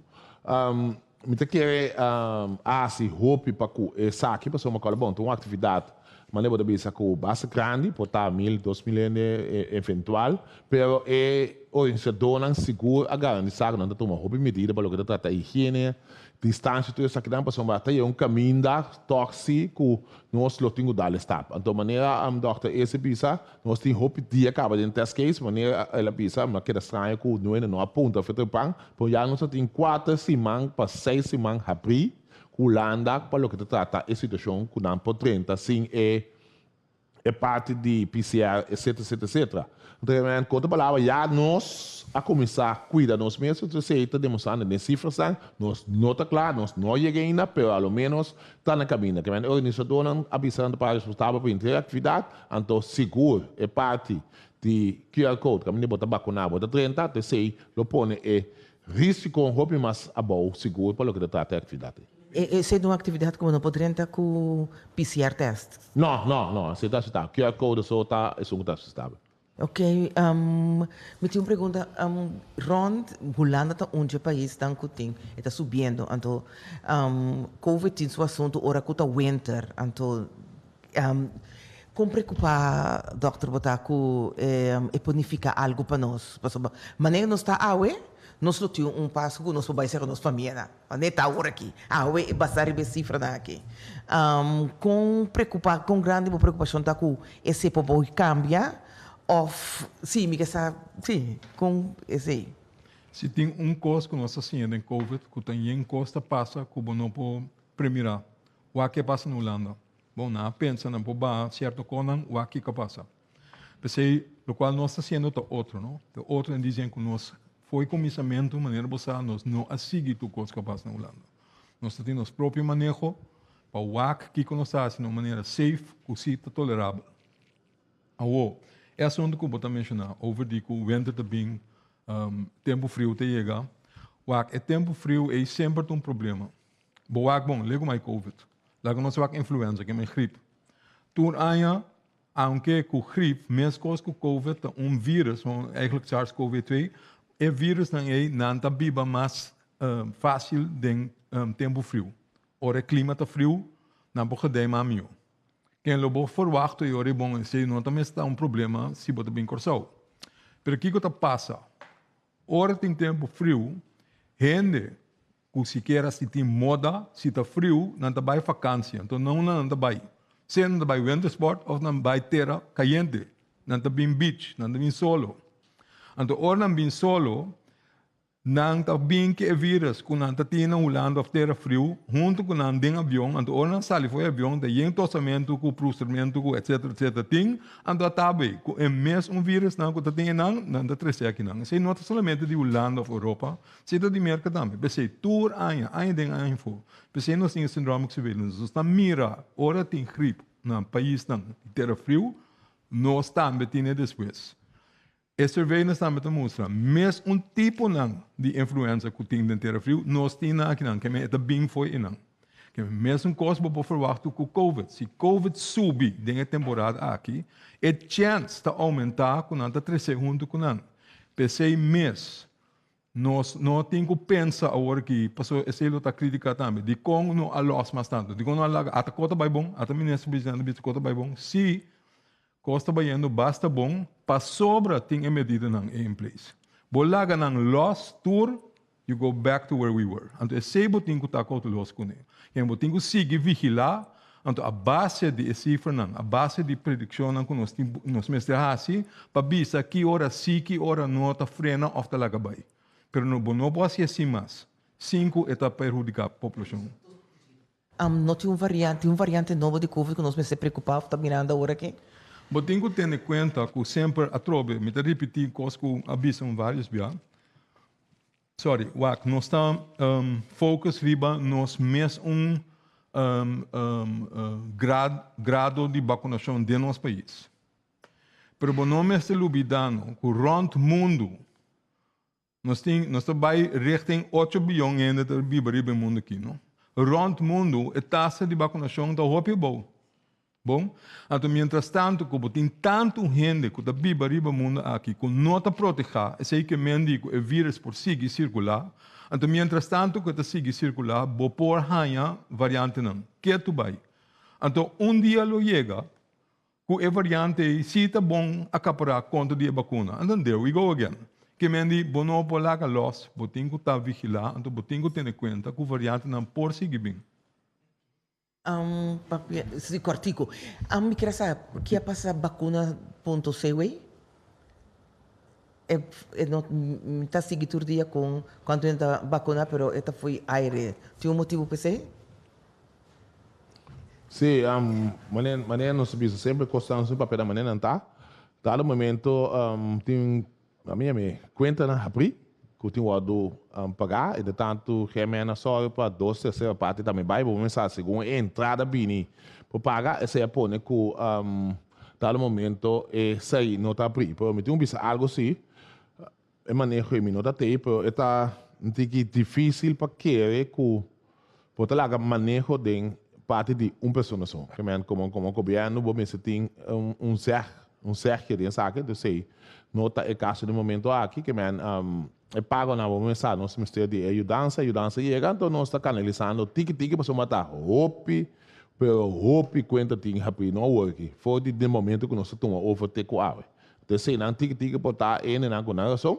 Mi ta kere a hasi hopi pa ku esaki pasobra mi kòrda bon ta un aktividat manera bo ta bisa ku basta grandi por ta mil 2000 hende eventual pero e organisadónan sigur a garantisa ku nan ta tuma hopi medida pa loke ta trata higiene distansha tur esakinan pasobra ta yega un kaminda tòg si ku nos lo tin ku dal e stap anto manera dòkter Ese bisa Nos tin hopi dia kaba den test case, manera el a bisa, mi a keda straño ku nuende no a punta for trempan, pero ya nos a tin kuater siman pa seis siman habrí ku Hulanda pa loke ta trata e situashon ku nan por drenta sin e e parti di PCR etcetera etcetera etcetera. Anto ku otro palabra ya nos a kuminsá kuida nos mes, entonces esei ta demostrando den sifrasnan nos no ta kla, nos no a yega ainda, pero a lo menos ta na kaminda. Ke men e organisadónan a bisa nan ta para responsabel pa henter e aktividat, anto sigur e parti di QR code kaminda bo ta bakuná bo ta drenta, anto esei lo pone e rísiko hopi mas abou sigur pa loke ta trata e aktividat ei. Esei ta un aktividat ku bo no por drenta ku PCR test? No, no, no, esei ta aseptabel. QR code so ta esun ku ta aseptabel. Ok, mi tin un pregunta. Rond Hulanda ta un dje paisnan ku tin, e ta subiendo, anto Covid tin su asuntu ora ku ta winter, anto kon preokupá dòkter bo ta ku e por nifiká algu pa nos? Pasobra manera nos ta awe, nos lo tin un paso ku nos por bai sera nos famianan, manera ta awor aki, awe e basá riba e sifranan aki. Kon preokupá, kon grandi bo preokupashon ta ku esei por por kambia òf si mi ke sa si kon esei? Si tin un kos ku nos ta siña den covid ku ta yen kos ta pasa ku bo no por premirá. Wak ke pasa na Hulanda. Bon, nan a pensa nan por baha sierto konan, wak kiko a pasa. P'esei, lokual nos ta hasiendo ta otro, no? Ta otro den disen ku nos fo'i kuminsamentu, manera bo sa, nos no a sigui tur kos ku a pasa na Hulanda. Nos ta tin nos propio maneho pa wak kiko nos ta hasi na un manera safe ku si ta tolerabel. Awor, e asuntu ku bo ta menshoná over di ku wenter ta bin, tempu friu ta yega, wak e tempu friu ei semper ta un problema. Bo wak bon, legu mai Covid. Laga nos wak influenza, ke men griep. Tur aña, aunke ku griep, meskos ku Covid ta un virus, eigenlijk SARS-CoV-2, e virusnan ei nan ta biba mas fásil den tempu friu. Ora e klima ta friu, nan por gedei mas mihó. Ken lo bo ferwachto i ora i bon esei no ta mester ta un problema si bo ta bin Kòrsou. Pero kiko ta pasa? Ora tin tempu friu, hende ku sikiera si tin moda, si ta friu, nan ta bai fakansia. Anto na unda nan ta bai? Sea nan ta bai wintersport òf nan bai tera kayente. Nan ta bin beach, nan ta bin solo. Anto ora nan bin solo, Nan ta bin ku e virus ku nan ta tin na Hulanda of tera friu huntu ku nan den avion, anto ora nan sali for e avion ta yen tosamentu ku prustermentu ku etsetera etsetera tin, anto a tabe ku e mes un virusnan ku ta tin einan nan ta trese akinan. Esei no ta solamente di Hulanda of Europa, esei ta di Merka tambe. P'esei tur aña, aña den aña afó, p'esei nos tin e syndromic surveillance. Nos ta mira ora tin grip na paisnan di tera friu, nos tambe tin e despues. E surveillance tambe ta mustra mes un tiponan di influenza ku tin den tera friu, nos tin nan akinan, keme e ta bin fo'i einan. Keme mesun kos bo por ferwachtu ku covid. Si covid subi den e temporada aki, e chèns ta oumentá ku nan ta tresé huntu ku nan. P'esei mes nos no tin ku pensa awor aki, pasobra esei lo ta kritika tambe, dikon no a lòs mas tantu, dikon no a laga, ata kos ta bai bon, ata minister presidente bisa kos ta bai bon, si Kos ta bayendo basta bon pasobra tin e medidanan ei in place. Bo laga nan los tur, you go back to where we were. Anto esei bo tin ku ta kouteloos kuné. Ken bo tin ku sigui vigilá, anto a base di e sifranan, a base di predikshonnan ku nos tin nos mester hasi pa bisa ki ora sí, ki ora no ta frena òf ta laga bai. Pero no bo no por hasi así mas sin ku e ta perhudiká poblashon. No tin un variante, tin un variante nobo di covid ku nos mester preokupá òf ta mirando awor aki? Bo tin ku tene kuenta ku semper atrobe, mi ta ripití kos ku a bisa un vários bia, sorry, wak, nos ta focus riba nos mes un grado di bakunashon den nos pais. Pero bo no mester lubidá no ku rònt mundu Nos tin, nos ta bai richting ocho biyon hende ta biba riba e mundu aki, no? Rond mundu e tasa di bakunashon ta hopi abou. Bon? Anto mientras tanto ku bo tin tantu hende ku ta biba riba mundu aki ku no ta protehá, esei ke men di ku e virus por sigui sirkulá, anto mientras tanto ku e ta sigui sirkulá bo por haña variantenan ketu bai. Anto un dia lo yega Ku e variante ei si ta bon akapará kontra di e bakuna. Anto there we go again. Ke men di bo no por laga lòs, bo tin ku ta vigilá, anto bo tin ku tene kuenta ku variantenan por sigui bin. Papia si kòrtiku. Mi kier a sa ki a pasa bakuna punto cw? E e no mi ta sigui tur dia kon kuantu hende ta bakuna pero e ta fo'i aire. Tin un motibu p'esei? Sí, manera manera nos ta bisa semper kosnan sin papia ta manera nan ta. Dado momento tin ami a mi kuentanan habrí ku tin wòrdu pagá, entretantu GMN a sòru pa dos tersera parti tambe bai, bo mester sa segun e entrada bini por paga, esei a pone ku dado momento esei no ta abrí. Pero mi tin ku bisa algu sí, E maneho ei mi no ta tei, pero e ta un tiki dificil pa kere cu bo ta laga maneho den parti di un persona so. Ke men como como gobierno bo mester tin un un zeg, un zegje den esaki, entonces ei no ta e caso den momento aki, ke men e pagonan bo mester sa nos mester di e yudansa, e yudansa yega, enton nos ta canalisando tiki tiki pasobra ta hopi, pero hopi cuenta tin habri no awor aki, for di den momento cu nos ta tuma over te cu awe. T'esei nan tiki tiki por ta hendenan ku nan rason,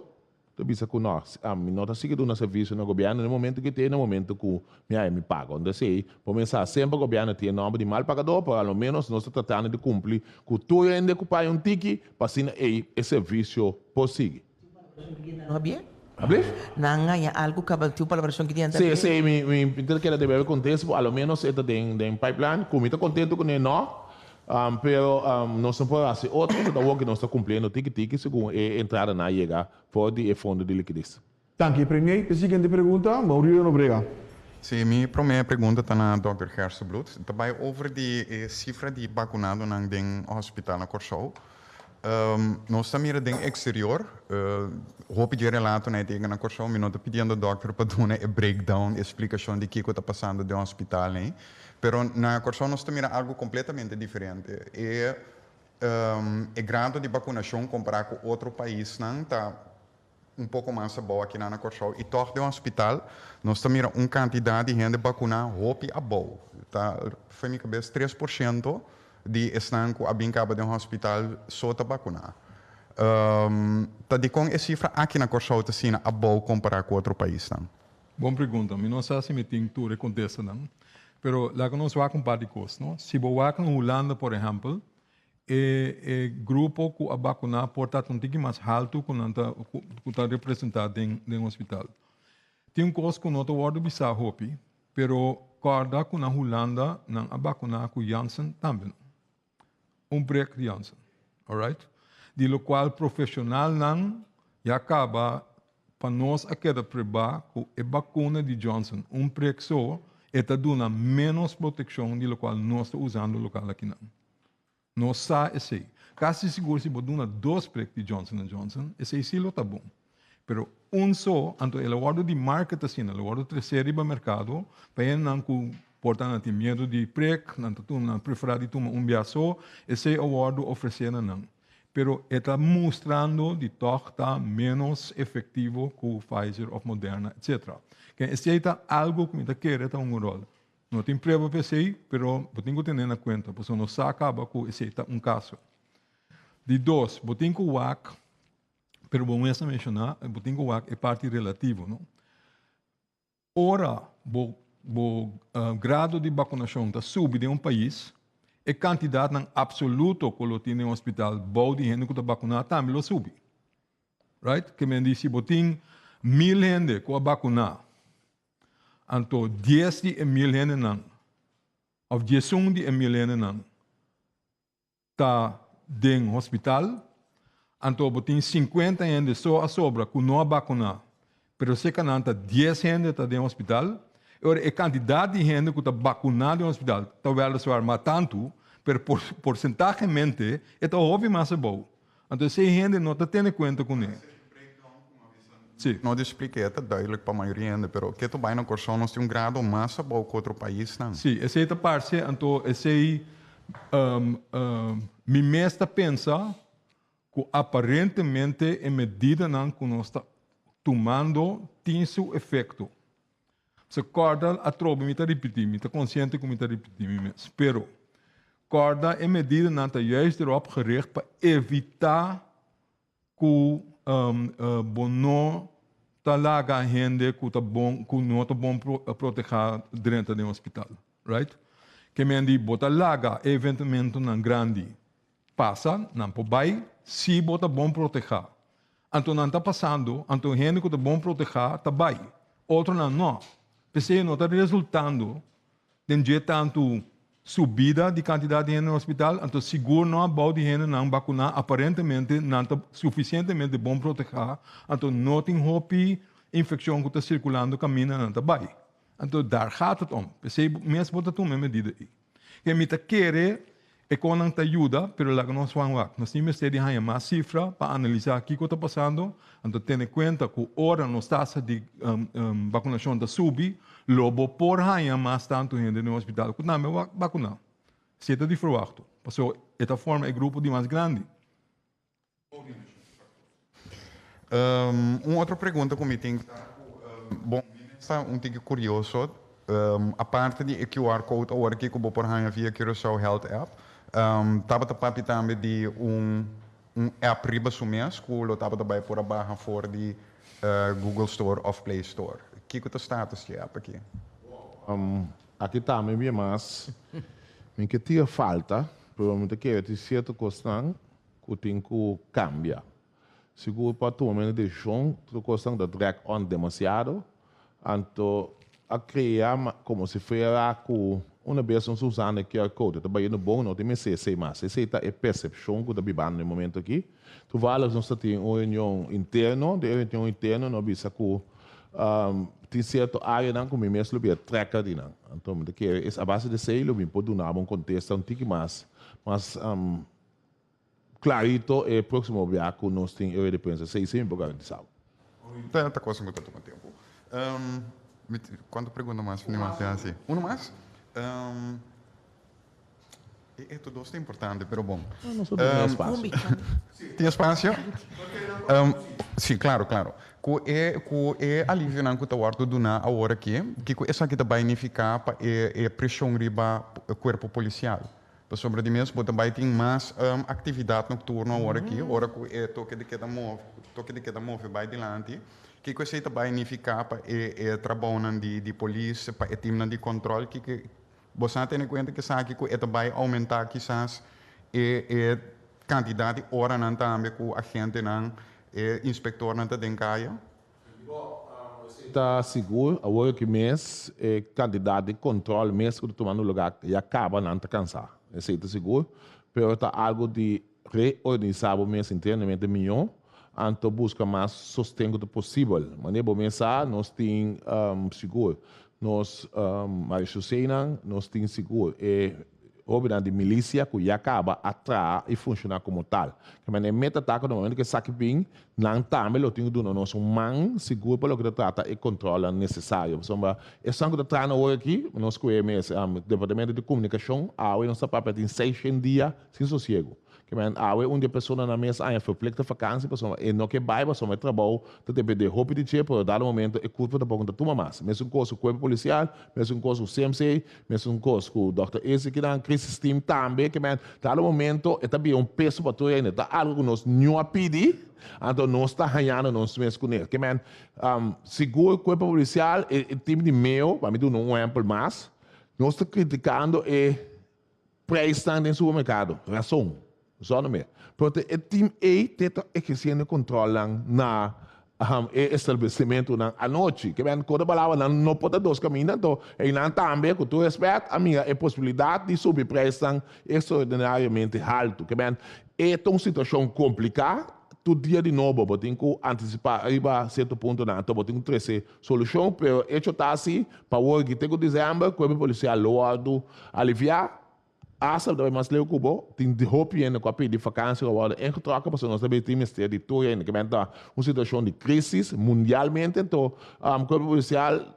ta bisa ku no, mi no ta sigui duna servisio na gobièrnu na e momento ku te na e momento ku mi haña mi pago. Entonces esei por mensá semper gobièrnu tin e nòmber di mal pagadó, pero a lo ménos nos ta tratando di kumpli ku tur hende ku paga un tiki pa asina ei e servisio por sigui. Ablief? Nan haña algu kaba tin un palabrashon ki dianta Sí, esei mi mi ta keda debe kontesta por a lo ménos e ta den den pipeline. Ku mi ta kontento kuné no, pero nos no por hasi otro, ta awor ku nos ta kumpliendo tiki tiki segun e entradanan a yega for di e fondo di likides. Danki, Premier. E siguiente pregunta, Mauricio Nobrega. Sí, mi promé pregunta ta na dòkter Gerstenbluth. Ta bai over di e sifra di bakunadonan den hospital na Kòrsou. Nos ta mira den exterior, hopi dje relatonan e ta yega na Kòrsou, mi no ta pidiendo dòkter pa duna e breakdown, e splikashon di kiko ta pasando den hospital ei, pero na Kòrsou nos ta mira algu kompletamente diferente. E e grado di bakunashon kompará ku otro paisnan ta un poko mas abou akinan na Kòrsou i tòg den hospital nos ta mira un kantidat di hende bakuná hopi abou. Ta fo'i mi kabes 3% di esnan ku a bin kaba den hospital so ta bakuná. Ta dikon e sifra aki na Kòrsou ta asina abou kompará ku otro paisnan? Bon pregunta. Mi no sa si mi tin tur e kontestanan, pero laga nos wak un par di kos, no? Si bo wak na Hulanda, por ehèmpel, E e grupo ku a bakuná por ta un tiki mas haltu ku nan ta ku ta representá den den hospital. Tin un kos ku no ta wòrdu bisá hopi, pero kòrda ku na Hulanda nan a bakuná ku Janssen tambe no. Un prek di Janssen. Alright? Di lokual profeshonalnan ya kaba pa nos a keda pruebá ku e bakuna di Johnson un prek so e ta duna ménos protekshon di lokual nos ta usando lokal akinan. Nos sa esei. Kasi sigur si bo duna dos prek di Johnson and Johnson, esei si lo ta bon. Pero un so, anto el a wòrdu di market asina, el a wòrdu tresé riba merkado pa hendenan ku por ta nan tin miedu di prek, nan ta tuma, nan preferá di tuma un bia so, esei a wòrdu ofresé na nan. Pero e ta mustrando di tòg ta ménos efektivo ku Pfizer òf Moderna, etcetera. Ken esei ta algu ku mi ta kere ta un ròl. No tin prueba pa esei, pero bo tin ku tene na kuenta, pasobra no sa kaba ku esei ta un kaso. Di dos, bo tin ku wak, pero bo mes a menshoná, bo tin ku wak e parti relativo, no? Ora bo bo grado di bakunashon ta subi den un pais, e kantidatnan apsoluto ku lo tin den hospital bou di hende ku ta bakuná tambe lo subi. Right? Ke men di si bo tin 1000 hende ku a bakuná, Anto 10 di e 1000 hendenan, òf 11 di e 1000 hendenan ta den hospital, anto bo tin 50 hende so a sobra ku no a bakuná, pero seka nan ta 10 hende ta den hospital, e ora e kantidat di hende ku ta bakuná den hospital ta wèliswaar mas tantu, pero porsentahemente e ta hopi mas abou. Anto esei hende no ta tene kuenta kuné. Sí. No di spliké ta duidelijk pa mayoria hende, pero ke ta bai na Kòrsou nos tin un grado mas abou ku otro paisnan. Sí, esei ta parse, anto esei mi mes ta pensa ku aparentemente e medidanan ku nos ta tumando tin su efekto. Se kòrda atrobe mi ta ripití, mi ta konsiente ku mi ta ripití mi mes, pero kòrda e medidanan ta juist erop gericht pa evitá ku bo no ta laga hende ku ta bon ku no ta bon protehá drenta den hospital, right? Ke men di bo ta laga e eventementonan grandi pasa, nan por bai si bo ta bon protehá. Anto nan ta pasando, anto hende ku ta bon protehá ta bai, otronan no. P'esei no ta resultando den dje tantu subida di kantidat di hende na hospital, anto sigur no abou di hendenan bakuná, aparentemente nan ta sufisientemente bon protehá, anto no tin hopi infekshon ku ta sirkulando kaminda nan ta bai. Anto daar gaat het om. P'esei mes bo ta tuma e medida ei. Ke mi ta kere e konan ta yuda, pero laga nos wan wak. Nos tin mester di haña mas sifra pa analisá kiko ta pasando, anto tene kuenta ku ora nos tasa di bakunashon ta subi, lo bo por haña mas tantu hende den hospital ku tambe bakuná. Esei ta di ferwachto, pasobra e ta forma e grupo di mas grandi. Un otro pregunta ku mi tin ta ku, bon, mi mes ta un tiki kurioso, aparte di e QR code awor aki ku bo por haña via Curaçao Health App, tabata papia tambe di un un app riba su mes ku lo tabata bai por a baha for di Google Store òf Play Store. Kiko ta status di e app aki? Aki tambe mi mas mi ke tira falta, pero mi ta kere tin sierto kosnan ku tin ku kambia. Sigur pa tuma meno desishon, tur kosnan ta drag on demasiado, anto a krea komo si fuera ku una bes nos usando e QR code e ta bayendo bon, no tin mester esei mas. Esei ta e persepshon ku ta bibando na e momento aki. Toevallig nos ta tin un reunion interno, den e reunion interno nos a bisa ku tin sierto areanan ku mi mes lo bira tracker di nan. Anto mi ta kere a base di esei lo mi por duna bo un kontesta un tiki mas mas. klarito e próksimo bia ku nos tin e rueda di prensa. Esei sí mi por garantisa bo. Ta ta kos ku ta tuma tempu. Mi kuantu pregunta mas mi mas tin hasi? Uno mas? E e tur dos ta importante, pero bon. No, nos tin espasio. Tin espasio? Sí, klaro, klaro. Ku e ku e alivionan ku ta wòrdu duná awor aki, kiko esaki ta bai nifiká pa e e preshon riba kuerpo polisial? Pasobra di mes bo ta bai tin mas aktividat nokturno awor aki, ora ku e toke di keda move, toke di keda move bai dilanti. Kiko esei ta bai nifiká pa e e trabounan di di polis, pa e timnan di kòntròl? Kiko bo sa tene kuenta ku esaki ku e ta bai oumentá kisas e e kantidat di oranan tambe ku agentenan, e inspektornan ta den kaya? Ta sigur awor aki mes e kantidat di kòntròl mes ku ta tumando lugá ya kaba nan ta kansá. Esei ta sigur, pero ta algu di reorganisá bo mes internamente mihó anto buska mas sosten ku ta posibel. Manera bo mes sa nos tin sigur nos marishosenan, nos tin sigur e Hóbennan di milisia ku ya kaba a traha i funshoná komo tal. Ke manera e meta ta ku na momentu ku esaki bin, nan tambe lo tin ku duna nos un man sigur pa loke ta trata e kòntròlnan nesesario. Pasobra esnan ku ta traha na ora aki, nos ku e mes Departamento di Komunikashon, awe nos ta papia tin seishent dia sin sosiegu. Ke men awe un di e personanan mes aña verplikte vakansi pasobra e no ke bai pasobra e trabou ta depende hopi di dje pero dado momento e kurpo tampoko no ta tuma mas. Mesun kos ku kuerpo polisial, mesun kos ku CMC, mesun kos ku dòkter Izzy kinan, crisis team tambe. Ke men dado momento e ta bira un peso pa tur hende. Ta algu ku nos no a pidi anto nos ta hañando nos mes kuné. Ke men sigur kuerpo polisial e team di meo, pa mi duna un ehèmpel mas, nos ta kritikando e Prijsnan den supermerkado, rason, zonder meer. Pero te e team ei te ta ehersiendo kontrolnan na e establesimentonan anochi. Ke men kota palabra nan no por ta dos kaminda, anto einan tambe ku tur respèt a mira e posibilidat di subi prijsnan ekstraordinariamente haltu. Ke men e ta un situashon kompliká, tur dia di nobo bo tin ku antisipá riba sierto puntonan, anto bo tin ku trese Solushon, pero echo ta asi, pa awor ki te ku desèmber, kuerpo polisial lo wòrdu aliviá. Asta ta bai mas leu ku bo, tin hopi hende ku a pidi fakansi ku a wòrdu ingetrokken pasobra nos ta bin tin mester di tur hende. Kimen ta un situashon di krísis mundialmente, anto kuerpo polisial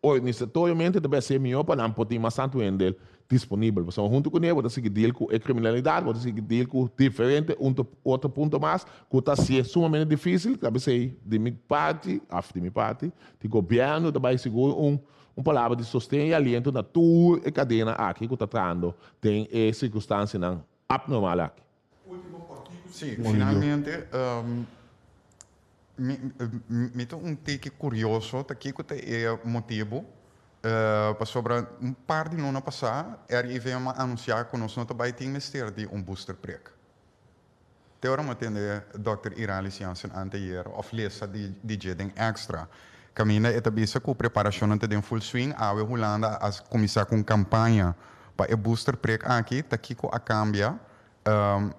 organisatoriamente ta bai hasié mihó pa nan por tin mas tantu hende disponibel. Pasobra huntu kuné bo ta sigui deal ku e kriminalidat, bo ta sigui deal ku diferente un otro punto mas ku ta hasié sumamente difísil. Ta p'esei di mi parti, òf di mi parti, di gobièrnu ta bai sigur un un palabra di sosten i aliento na tur e kadena aki ku ta trahando den e sirkunstansianan apnormal aki. Sí, finalmente mi mi ta un tiki kurioso ta kiko ta e motibu pasobra un par di luna pasá RIVM a anunsiá ku nos no ta bai tin mester di un boosterprik. Te ora mi a tende dòkter Iralis Jansen anteayer òf lesa di di dje den Extra kaminda e ta bisa ku preparashonnan ta den full swing awe Hulanda a kuminsá ku un kampaña pa e boosterprik aki ta kiko a kambia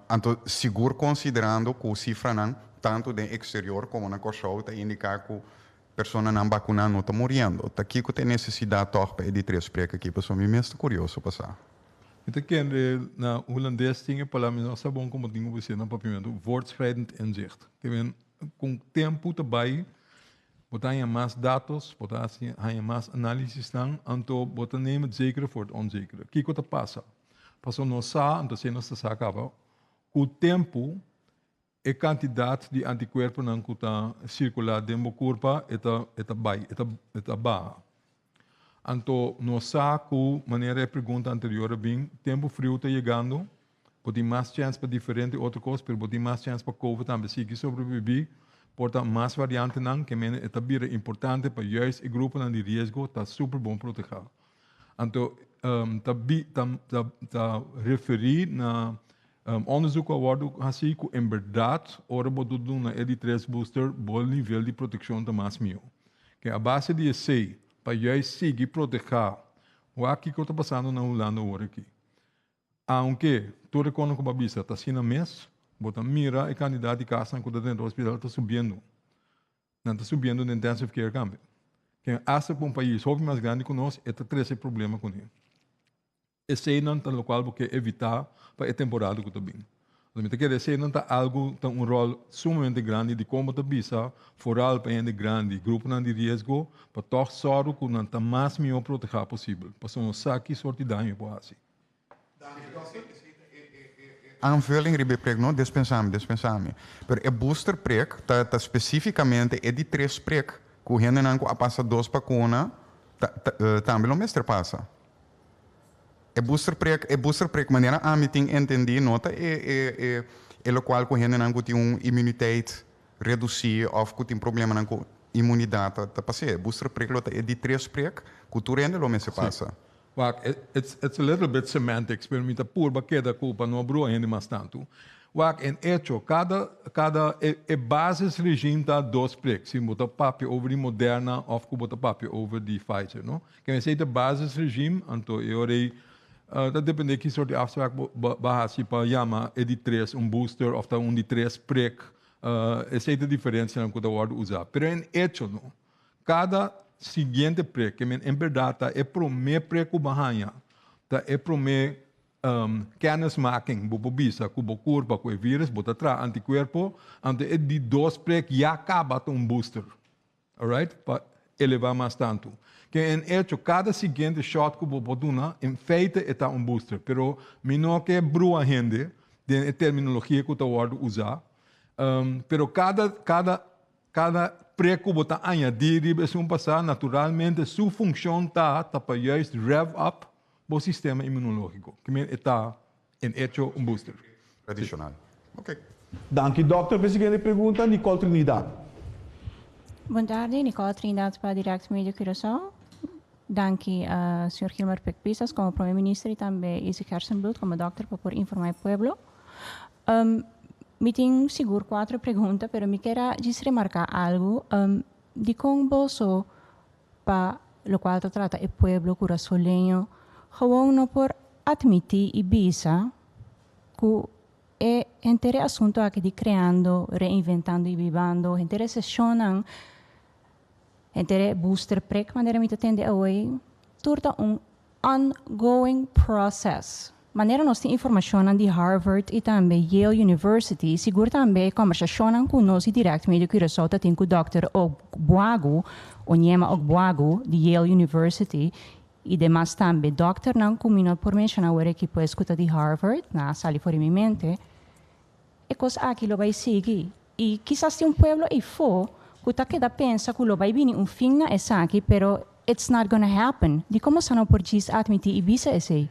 Anto sigur konsiderando ku sifranan tantu den eksterior komo na Kòrsou ta indiká ku personanan bakuná no ta muriendo, ta kiko ta e nesesidat tòg pa e di tres prek aki? Pasobra mi mes ta kurioso pa sa. Mi ta kende na hulandes tin e palabra, mi no sa bon komo tin ku bisa na papiamentu, voortschrijdend inzicht. Ke men kon tempu ta bai bo ta haña mas datos, bo ta haña mas análisisnan, anto bo ta neem het zekere voor het onzekere. Kiko ta pasa? Pasobra nos sa, anto esei nos ta sa kaba, ku tempu e kantidat di antikuerponan ku ta sirkulá den bo kurpa e ta e ta bai, e ta e ta baha. Anto nos sa ku, manera e pregunta anterior a bin, tempu friu ta yegando, bo tin mas chèns pa diferente otro kos, pero bo tin mas chèns pa covid tambe sigui sobrebibí, por ta mas variantenan, ke mende e ta bira importante pa juist e gruponan di riesgo ta super bon protehá. Anto ta bi ta ta ta referí na onderzoek ku a wòrdu hasí ku en bèrdat ora bo ta duna e di tres booster bo nivel di protekshon ta mas mihó. Ke a base di esei pa juist sigui protehá wak kiko ta pasando na Hulanda awor aki. Aunke tur e kono ku bo a bisa ta asina mes, bo ta mira e kantidat di kasnan ku ta drenta hospital ta subiendo. Nan ta subiendo den intensive care tambe. Ken hasta pa un pais hopi mas grandi ku nos e ta trese problema kuné. Eseinan ta lokual bo ke evitá pa e temporada ku ta bin. Anto mi ta kere esei nan ta algu ta un ròl sumamente grandi di kon bo ta bisa foral pa hende grandi, gruponan di riesgo, pa tòg sòru ku nan ta mas mihó protehá posibel, pasobra nos sa ki sort di daño e por hasi. Aanvulling riba e prek, no dispensá mi, dispensá mi. Pero e booster prek ta ta spesífikamente e di tres prek ku hendenan ku a pasa dos bakuna ta ta tambe lo mester pasa. E booster prek, e booster prek manera ami tin entendí no ta e e e e lokual ku hendenan ku tin un immuniteit redusí òf ku tin problemanan ku inmunidat ta ta pas'é. E booster prek lo ta e di tres prek ku tur hende lo mester pasa. Wak, it's it's a little bit semantics, pero mi ta purba keda ku pa no brua hende mas tantu. Wak, en echo, kada kada e e basis regime ta dos prek, si bo ta papia over di Moderna òf ku bo ta papia over di Pfizer, no? Ken esei ta basis regime, anto e ora ei ta depende ki sort di afspraak bo bo a hasi pa yama e di tres un booster òf ta un di tres prek, esei ta diferensianan ku ta wòrdu usá. Pero en echo no, Kada siguiente prek, ke men en bèrdat ta e promé prek ku bo a haña, ta e promé kennismaking, bo por bisa, ku bo kurpa ku e vírus, bo ta traha antikuerpo, anto e di dos prek ya kaba ta un booster. Alright? Pa elevá mas tantu. Ke en echo, kada siguiente shot ku bo por duna, en feite e ta un booster. Pero mi no ke brua hende den e terminologia ku ta wòrdu usá, pero kada kada Kada prek ku bo ta añadí riba esun pasá, naturalmente su funshon ta ta pa juist rev up bo sistema inmunológiko. Ki men e ta en echo un booster. Tradishonal. Ok. Danki dòkter. Pa e siguiente pregunta, Nicole Trinidad. Bon tardi, Nicole Trinidad pa Direct Media Curaçao. Danki señor Gilmar Pik Pisas komo Prome Minister i tambe Izzy Gerstenbluth komo dòkter pa por informá e pueblo. Mi tin sigur cuatro pregunta, pero mi kier a djis remarca algo. Dicon boso pa locual ta trata e pueblo curasoleño gewoon no por admiti y bisa cu e henter e asunto aki di creando, reinventando y bibando, henter e sesionnan, henter e booster prik manera mi ta tende awey, tur ta un ongoing process. Manera nos tin informashonnan di Harvard i tambe Yale University, sigur tambe e kòmbersashonnan ku nos di Direct Media Curaçao ta tin ku Dòkter Ogbuagu, Onyema Ogbuagu, di Yale University i demas tambe dòkternan ku mi no por menshoná awor aki pues ku ta di Harvard, nan a sali for di mi mente, e kos aki lo bai sigui. I kisas tin un pueblo eifó ku ta keda pensa ku lo bai bini un fin na esaki, pero it's not gonna happen. Dikon boso no por djis atmití i bisa esei?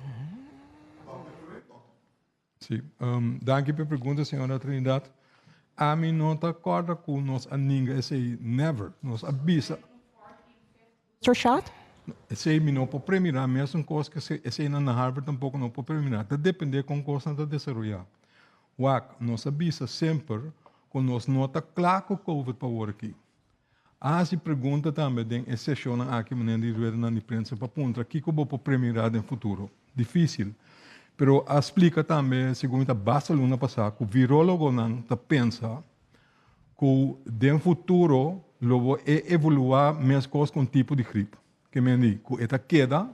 Sí, danki pa e pregunta señora Trinidad. Ami no ta kòrda ku nos a ninga esei, never. Nos a bisa. Booster shot? Esei mi no por premirá, mesun kos ku eseinan na Harvard tampoko no por premirá. Ta dependé kon kosnan ta desaroyá. Wak, nos a bisa semper ku nos no ta kla ku covid pa awor aki. A hasi pregunta tambe den e seshonnan aki manera di ruedanan di prensa pa puntra kiko bo por premirá den futuro. Difísil. Pero a splika tambe, segun mi ta basta luna pasá, ku virólogonan ta pensa ku den futuro lo bo e evoluá meskos ku un tipo di grip. Ke men di ku e ta keda,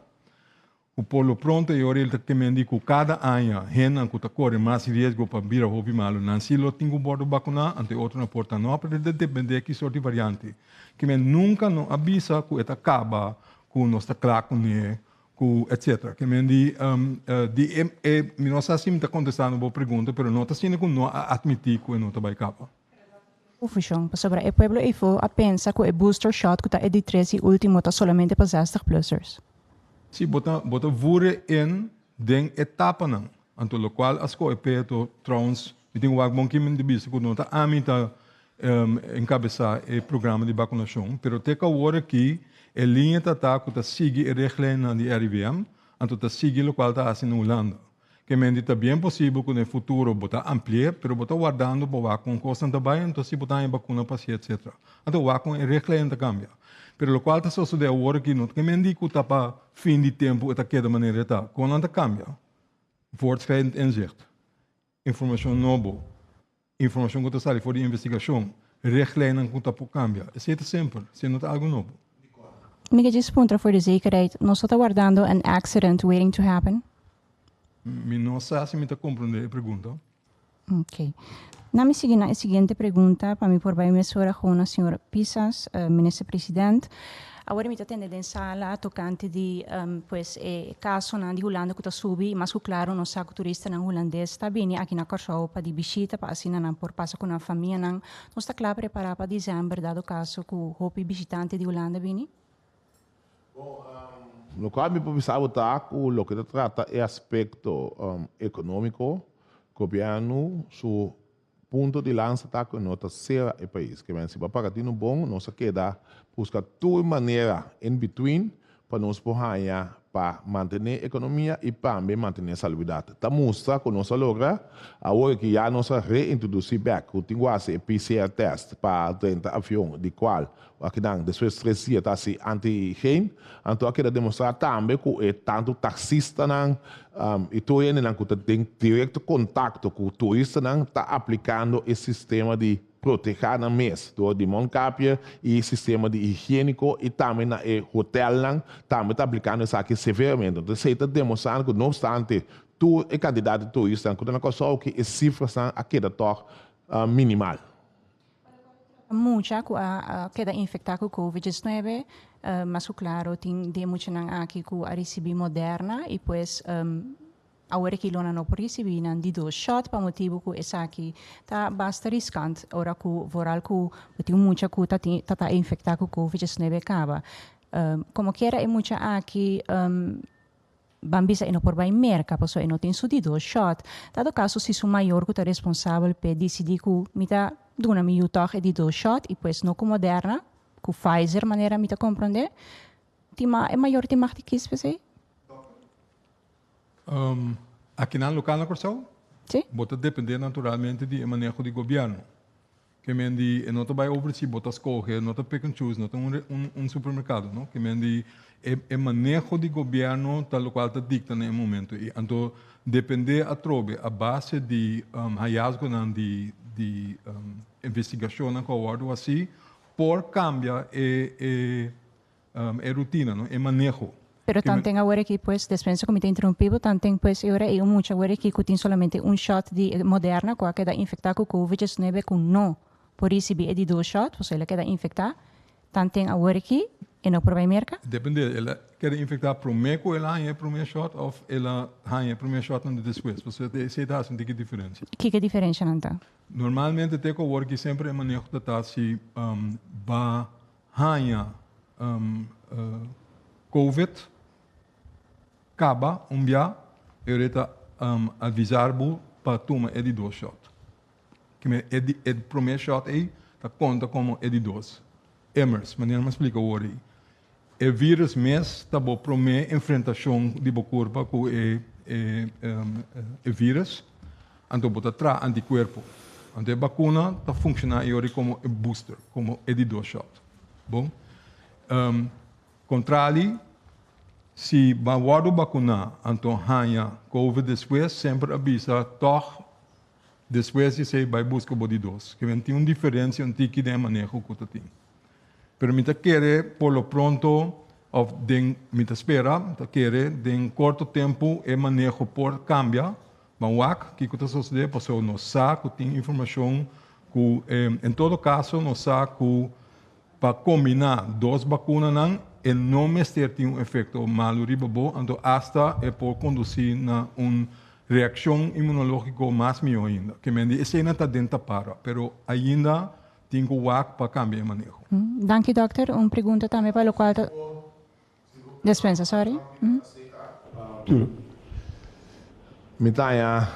ku por lo pronto e ora el ta ke men di ku kada aña hendenan ku ta kore mas riesgo pa bira hopi malu nan si lo tin ku wòrdu bakuná, anto e otronan por ta no, pero ta dependé ki sort di variante. Ke men nunka no a bisa ku e ta kaba, ku nos ta kla kuné, ku etcetera. Ke men di di e e mi no sa si mi ta kontestando bo pregunta pero no ta asina ku no a atmití ku e no ta bai kaba. Confusion, pasobra e pueblo eyfo a pensa cu e booster shot cu ta e di tres y ultimo ta solamente pa zestig plussers. Si bo ta bo ta vure in den e tapanan, anto locual a scohe p'e to trouwens mi tin wak bon kimen di bisa cu no ta ami ta encabesa e programa di vacunacion, pero te cu awor aki e linea ta ta cu ta sigui e richtlijnnan di RIVM, anto ta sigui locual ta haci na Hulanda. Ke menti ta bien posibel cu den futuro bo ta ampli'e, pero bo ta wardando pa wak con cosnan ta bay, anto si bo ta haña vacuna pa haci etcetera. Anto wak con e richtlijnen ta cambia. Pero locual ta sosode awor aki no ta ke menti cu ta pa fin di tempo e ta keda manera e ta. Con nan ta cambia? Voortschrijdend inzicht. Informacion nobo, informacion cu ta sali for di investigacion, richtlijnen cu ta por cambia. Esey ta semper, esey no ta algo nobo. Mi ke djis puntra voor de zekerheid, nos no ta wardando an accident waiting to happen? Mi no sa si mi ta comprende e pregunta. Ok. Na mi sigui na e siguiente pregunta pa mi por bai mesora gewoon na señor Pisas, Minister President. Awor mi ta tende den sala tocante di pues e casonan di Hulanda cu ta subi y mas cu claro nos sa cu turistanan Hulandes ta bini aki na Corsou pa di bishita pa asina nan por pasa cu nan famianan. Nos ta cla prepara pa december dado caso cu hopi bishitante di Hulanda bini? Bon, lokual mi por bisa bo ta ku loke ta trata e aspekto ekonómiko, gobièrnu su punto di lansa ta ku no ta sera e pais. Ke men si bo a paga tinu bon, nos a keda buska tur manera in between pa nos por haña pa mantené ekonomia i tambe mantené salubridat. Ta mustra ku nos a logra, awor ki ya nos a reintrodusí bèk ku tin ku hasi e PCR test pa drenta avion di kual Akinan, despues tres dia ta hasi antigen, anto a keda demostrá tambe ku e tantu taksistanan i tur hendenan ku ta den direkto kontakto ku turistanan ta aplikando e sistema di protehá nan mes dor di mondkapje i sistema di higiéniko i tambe na e hotelnan tambe ta aplikando esaki severamente. Entonces esei ta demostrando ku no opstante tur e kantidat di turistanan ku ta na Kòrsou ki e sifrasnan a keda tòg minimal. Mucha ku a keda infektá ku Covid diesnuebe, mas ku klaro tin di e muchanan aki ku a risibí Moderna i pues awor aki lo nan no por risibí nan di dos shòt pa motibu ku esaki ta basta riskant ora ku vooral ku bo tin un mucha ku ta tin ta ta infektá ku Covid diesnuebe kaba. Komokiera e mucha aki Ban bisa e no por bai Merca pasobra e no tin su di dos shot. Dado caso si su mayor cu ta responsabel p'e dicidi cu mi ta duna mi yu tog e di dos shot y pues no cu Moderna, cu Pfizer manera mi ta comprende, tin ma e mayor tin mag di kies p'esey? Akinan local na Corsou? Si. Bo ta depende naturalmente di e maneho di gobierno. Ke men di e no ta bai over si bo ta scoge, no ta pick and choose, no ta un un supermercado, no. Ke men di e e maneho di gobierno ta locual ta dicta na e momento ei. Anto depende atrobe a base di hallazgonan di di investigacionnan cu a wordo haci por cambia e e e rutina, no, e maneho. Pero tanten awor aki pues, despensa ku mi ta interumpi bo, tanten pues e ora ei un mucha awor aki ku tin solamente un shot di e Moderna ku a keda infektá ku covid diesnuebe ku no por risibi e di dos shot, pasobra el a keda infektá, tanten awor aki e no por bai Merka? Depende, el a keda infektá promé ku el a haña e promé shot òf el a haña e promé shot nan di despues, pasobra esei ta hasi un tiki diferensia. Kiko e diferenshanan ta? Normalmente te ku awor aki semper e maneho ta ta si ba Haña covid kaba un bia e ora ta advisar bo pa tuma e di dos shot. Kime e di e prome shot ei ta konta komo e di dos. Immers, manera mi a splika awor ei, e virus mes ta bo prome enfrentashon di bo kurpa ku e e virus. Anto bo ta traha antikuerpo. Anto e bakuna ta funshoná e ora komo e booster, komo e di dos shot. Bon. Kontrali, si bo a wòrdu bakuná anto haña covid despues, semper a bisa tòg despues di esei bai buska bo di dos. Kimen tin un diferensia un tiki den e maneho ku ta tin. Pero mi ta kere por lo pronto òf den mi ta spera, mi ta kere den korto tempu e maneho por kambia. Ban wak kiko ta sosodé pasobra nos sa ku tin informashon ku en todo kaso nos sa ku pa kombiná dos bakunanan e no mester tin un efekto malu riba bo, anto asta e por kondusí na un reakshon inmunológiko mas mihó ainda. Ke men di eseinan ta den tapara, pero ainda tin ku wak pa kambia e maneho. Danki dòkter. Un pregunta tambe pa lokual ta Despensa, sorry. Mi ta haña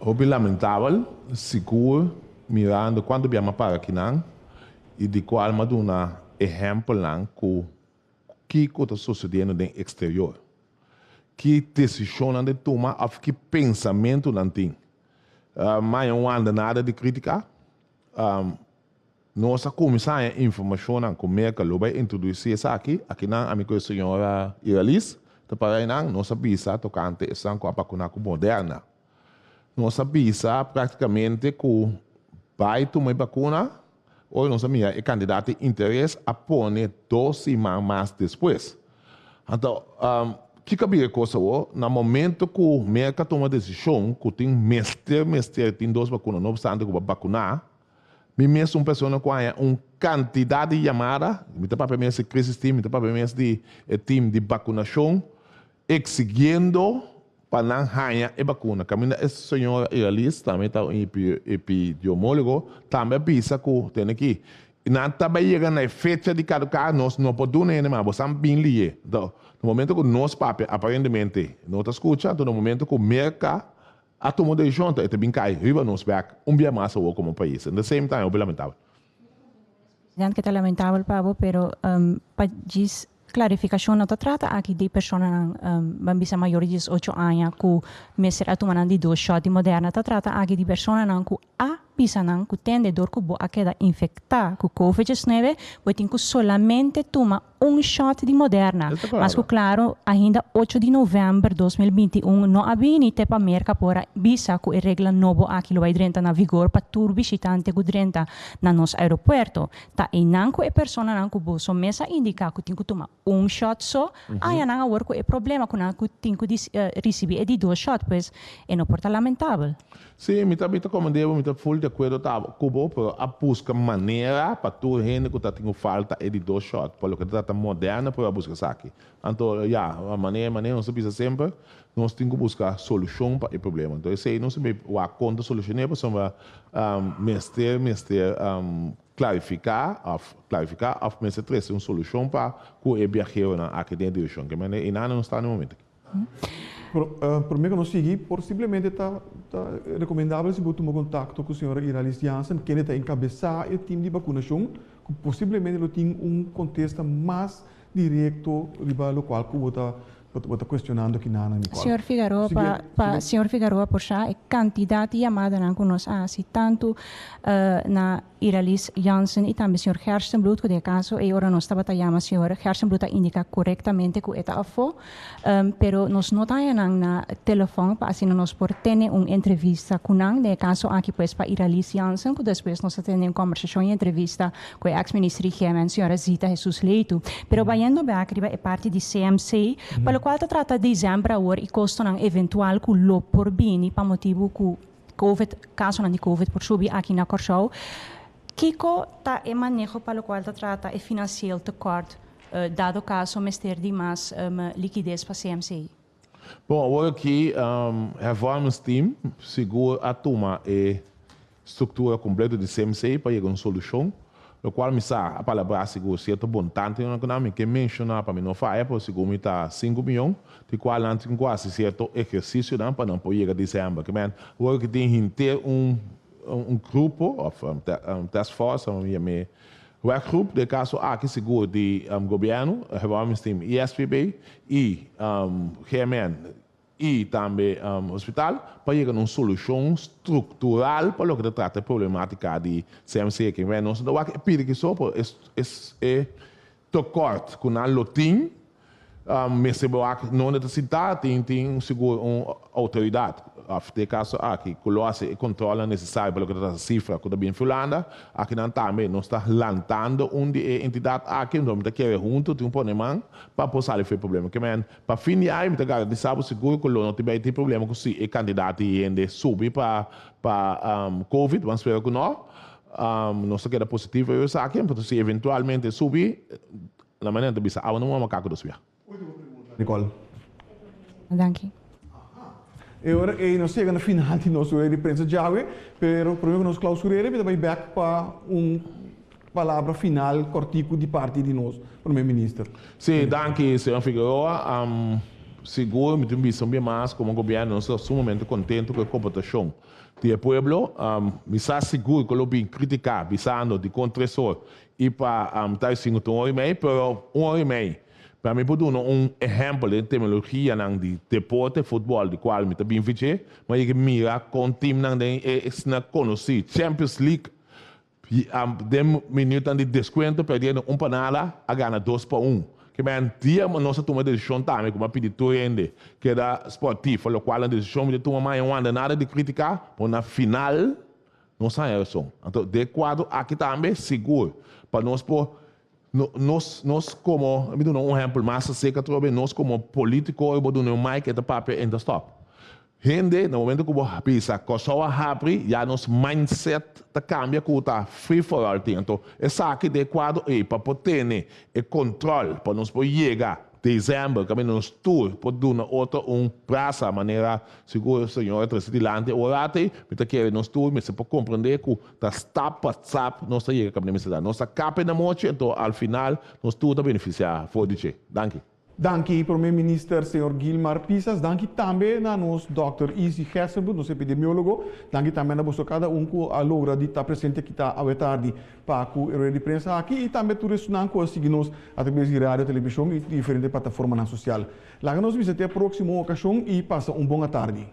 hopi lamentabel, sigur mirando cuanto bia mi a para akinan y di cual mi a duna ehempelnan cu kico ta sucediendo den exterior, ki decisionnan ta tuma of ki pensamentonan tin. Mi haña un andanada di critica. Nos a kuminsá haña informashonnan ku Merka lo bai introdusí esaki. Akinan ami ku e señora Iralis ta para einan. Nos a bisa tokante esnan ku a bakuná ku Moderna. Nos a bisa práktikamente ku bai tuma e bakuna ora nos a mira e kandidat di interes a pone dos siman mas despues. Anto. Kiko a bira e kos awor? Na momento ku Merka tuma desishon ku tin mester mester tin dos bakuna no opstante ku bo a bakuná, mi mes un persona ku haña un kantidat di yamada, mi ta papia mes di crisis team, mi ta papia mes di e team di bakunashon, eksigiendo pa nan haña e bakuna. Kaminda e señora Iralis, tambe ta un epidiomólogo, tambe a bisa ku tene aki, nan ta bai yega na e fecha di kaduká, nos no por duna hende mas, bo san bin lié. Anto, na momento ku nos papia aparentemente no ta skucha, anto na momento ku Merka a tuma un desishon, anto e ta bin kai riba nos bèk un bia mas awor komo pais. At the same time, hopi lamentabel. Presidente, ke ta lamentabel pa bo, pero pa djis klarifikashon no ta trata aki di personanan ban bisa mayor di diesocho aña ku mester a tuma nan di dos shòt di Moderna. Ta trata aki di personanan ku a bisa nan ku tende dor ku bo a keda infektá ku covid diesnuebe bo tin ku solamente tuma un shot di Moderna. Mas ku klaro, ainda ocho di novèmber 2021 no a bini te pa Merka por a bisa ku e regla nobo aki lo bai drenta na vigor pa tur bishitante ku drenta na nos aeropuerto. Ta einan ku e personanan ku boso mes a indiká ku tin ku tuma un shot so, aya nan awor ku e problema ku nan ku tin ku risibí e di dos shot, pues e no por ta lamentabel. Sí, mi ta mi ta komprendé bo, mi ta ful di akuerdo ta ku bo, pero a buska manera pa tur hende ku ta tin ku falta e di dos shot, pa loke ta trata Moderna por a buska esaki. Anto, ya, manera manera nos ta bisa semper, nos tin ku buska solushon pa e problema. Anto esei nos ta wak kon ta solushoné pasobra mester mester klarifiká òf klarifiká òf mester trese un solushon pa ku e biaheronan aki den e direkshon. Ke manera einan nos ta na e momento aki. Promé ku nos sigui, por simplemente ta rekomendabel si bo tuma kontakto ku señora Iralis Jansen, kende ta enkabesá e tim di bakunashon, ku posiblemente lo tin un kontesta mas direkto riba lokual ku bo ta bo ta kuestionando kinan, Nicole. Señor Figaroa, pa pa señor Figaroa por sa e kantidat di yamadanan ku nos a hasi tantu na Iralis Jansen y tambe señor Gerstenbluth cu den e caso ey ora nos tabata yama señor Gerstenbluth a indica corectamente cu e ta afo, pero nos no ta haya nan na telefon pa asina nos por tene un entrevista cu nan, den e caso aki pues pa Iralis Jansen cu despues nos a tene un conversacion y entrevista cu e ex minister di GMN señora Zita Jesus Leito. Pero bayendo bek riba e parti di CMC, pa locual ta trata december awor y costonan eventual cu lo por bini pa motibo cu Covid, kasonan di Covid por subi aki na Kòrsou. Kiko ta e maneho pa lokual ta trata e finansieel tekort dado kaso mester di mas likides pa CMC? Bon, awor aki Hervormingsteam sigur a tuma e struktura kompleto di CMC pa yega un solushon. Lokual mi sa a palabrá sigur sierto bontante nan ku nan mi ke menshoná pa mi no faya pero sigur mi ta sinku miyon di kual nan tin ku hasi sierto ehersisionan pa nan por yega december. Ke men awor ki tin hinter un un grupo of task force mi yam'é werkgroep den kaso aki sigur di gobièrnu, Hervormingsteam i SVB i GMN i tambe hospital pa yega na un solushon struktural pa loke ta trata e problematika di CMC. Ke mei nos no ta wak e pidi ki so, pero e tekort ku nan lo tin mester bo wak nonde ta sintá, tin tin sigur un outoridat òf den e kaso aki ku lo hasi e kontrolnan nesesario pa loke ta trata sifra ku ta bin fi Hulanda. Akinan tambe nos ta lantando un di e entidat aki, mi ta kere huntu tin un pone man pa por sali for e problema. Ke men Pa fin di aña mi ta garantisa bo sigur ku lo no tin bai tin problema ku si e kantidat di hende subi pa pa covid, ban spera ku no. Nos ta keda positivo riba esaki, pero si eventualmente e subi, na manera ta bisa awa no mama kaku dos bia. Ultimo pregunta, Nicole. Danki. E ora ei nos yega na final di nos rueda di prensa djawe, pero prome ku nos klausur'e mi ta bai bek pa un Palabra final kòrtiku di parti di nos Prome Minister. Sí, danki señor Figueroa. Sigur mi tin bisa un bia mas komo gobièrnu nos ta sumamente kontentu ku e komportashon di e pueblo. Mi sa sigur ku lo bin kritiká bisando dikon tres or i pa ta e sinku ta un ora i mei, pero un ora i mei pa mi por duna un ehèmpel den terminologianan di deporte, futbòl, di kual mi ta bin fich'é, mi a yega mira kon timnan den e esnan konosí Champions League Den minuutnan di descuento perdiendo un pa nada a gana dos pa un. Ke men dia nos a tuma e decision tambe cu mi a pidi tur hende keda sportief locual na decision mi ta tuma maña wanda nada di critica pero na final nos haya razon. Anto den cuadro aki tambe sigur pa nos por. No, nos, nos komo, mi duna un ehèmpel mas aseka atrobe, nos komo polítiko, bo duna un mic, e ta papia en ta stòp. Hende, na momento ku bo bisa Kòrsou a habri, ya nos mindset ta kambia ku ta free for all tin. Anto esaki den e kuadro ei pa por tene e kontròl pa nos por yega desèmber kaminda nos tur por duna otro un brasa manera sigur señor a trese dilanti awor ei, mi ta kere nos tur mester por komprendé ku ta stap pa stap nos ta yega kaminda mester ta. Nos ta kap e na mochi anto al final nos tur ta benefisiá for di dje. Danki. Danki, Prome Minister, señor Gilmar Pisas. Danki tambe na nos Dr. Izzy Gerstenbluth, nos epidemiólogo. Danki tambe na boso kada un ku a logra di ta presente aki ta awe tardi pa ku e rueda di prensa aki i tambe tur esnan ku a sigui nos atraves di radio, televishon i diferente plataformanan sosial. Laga nos bisa te e próksimo okashon i pasa un bon atardi.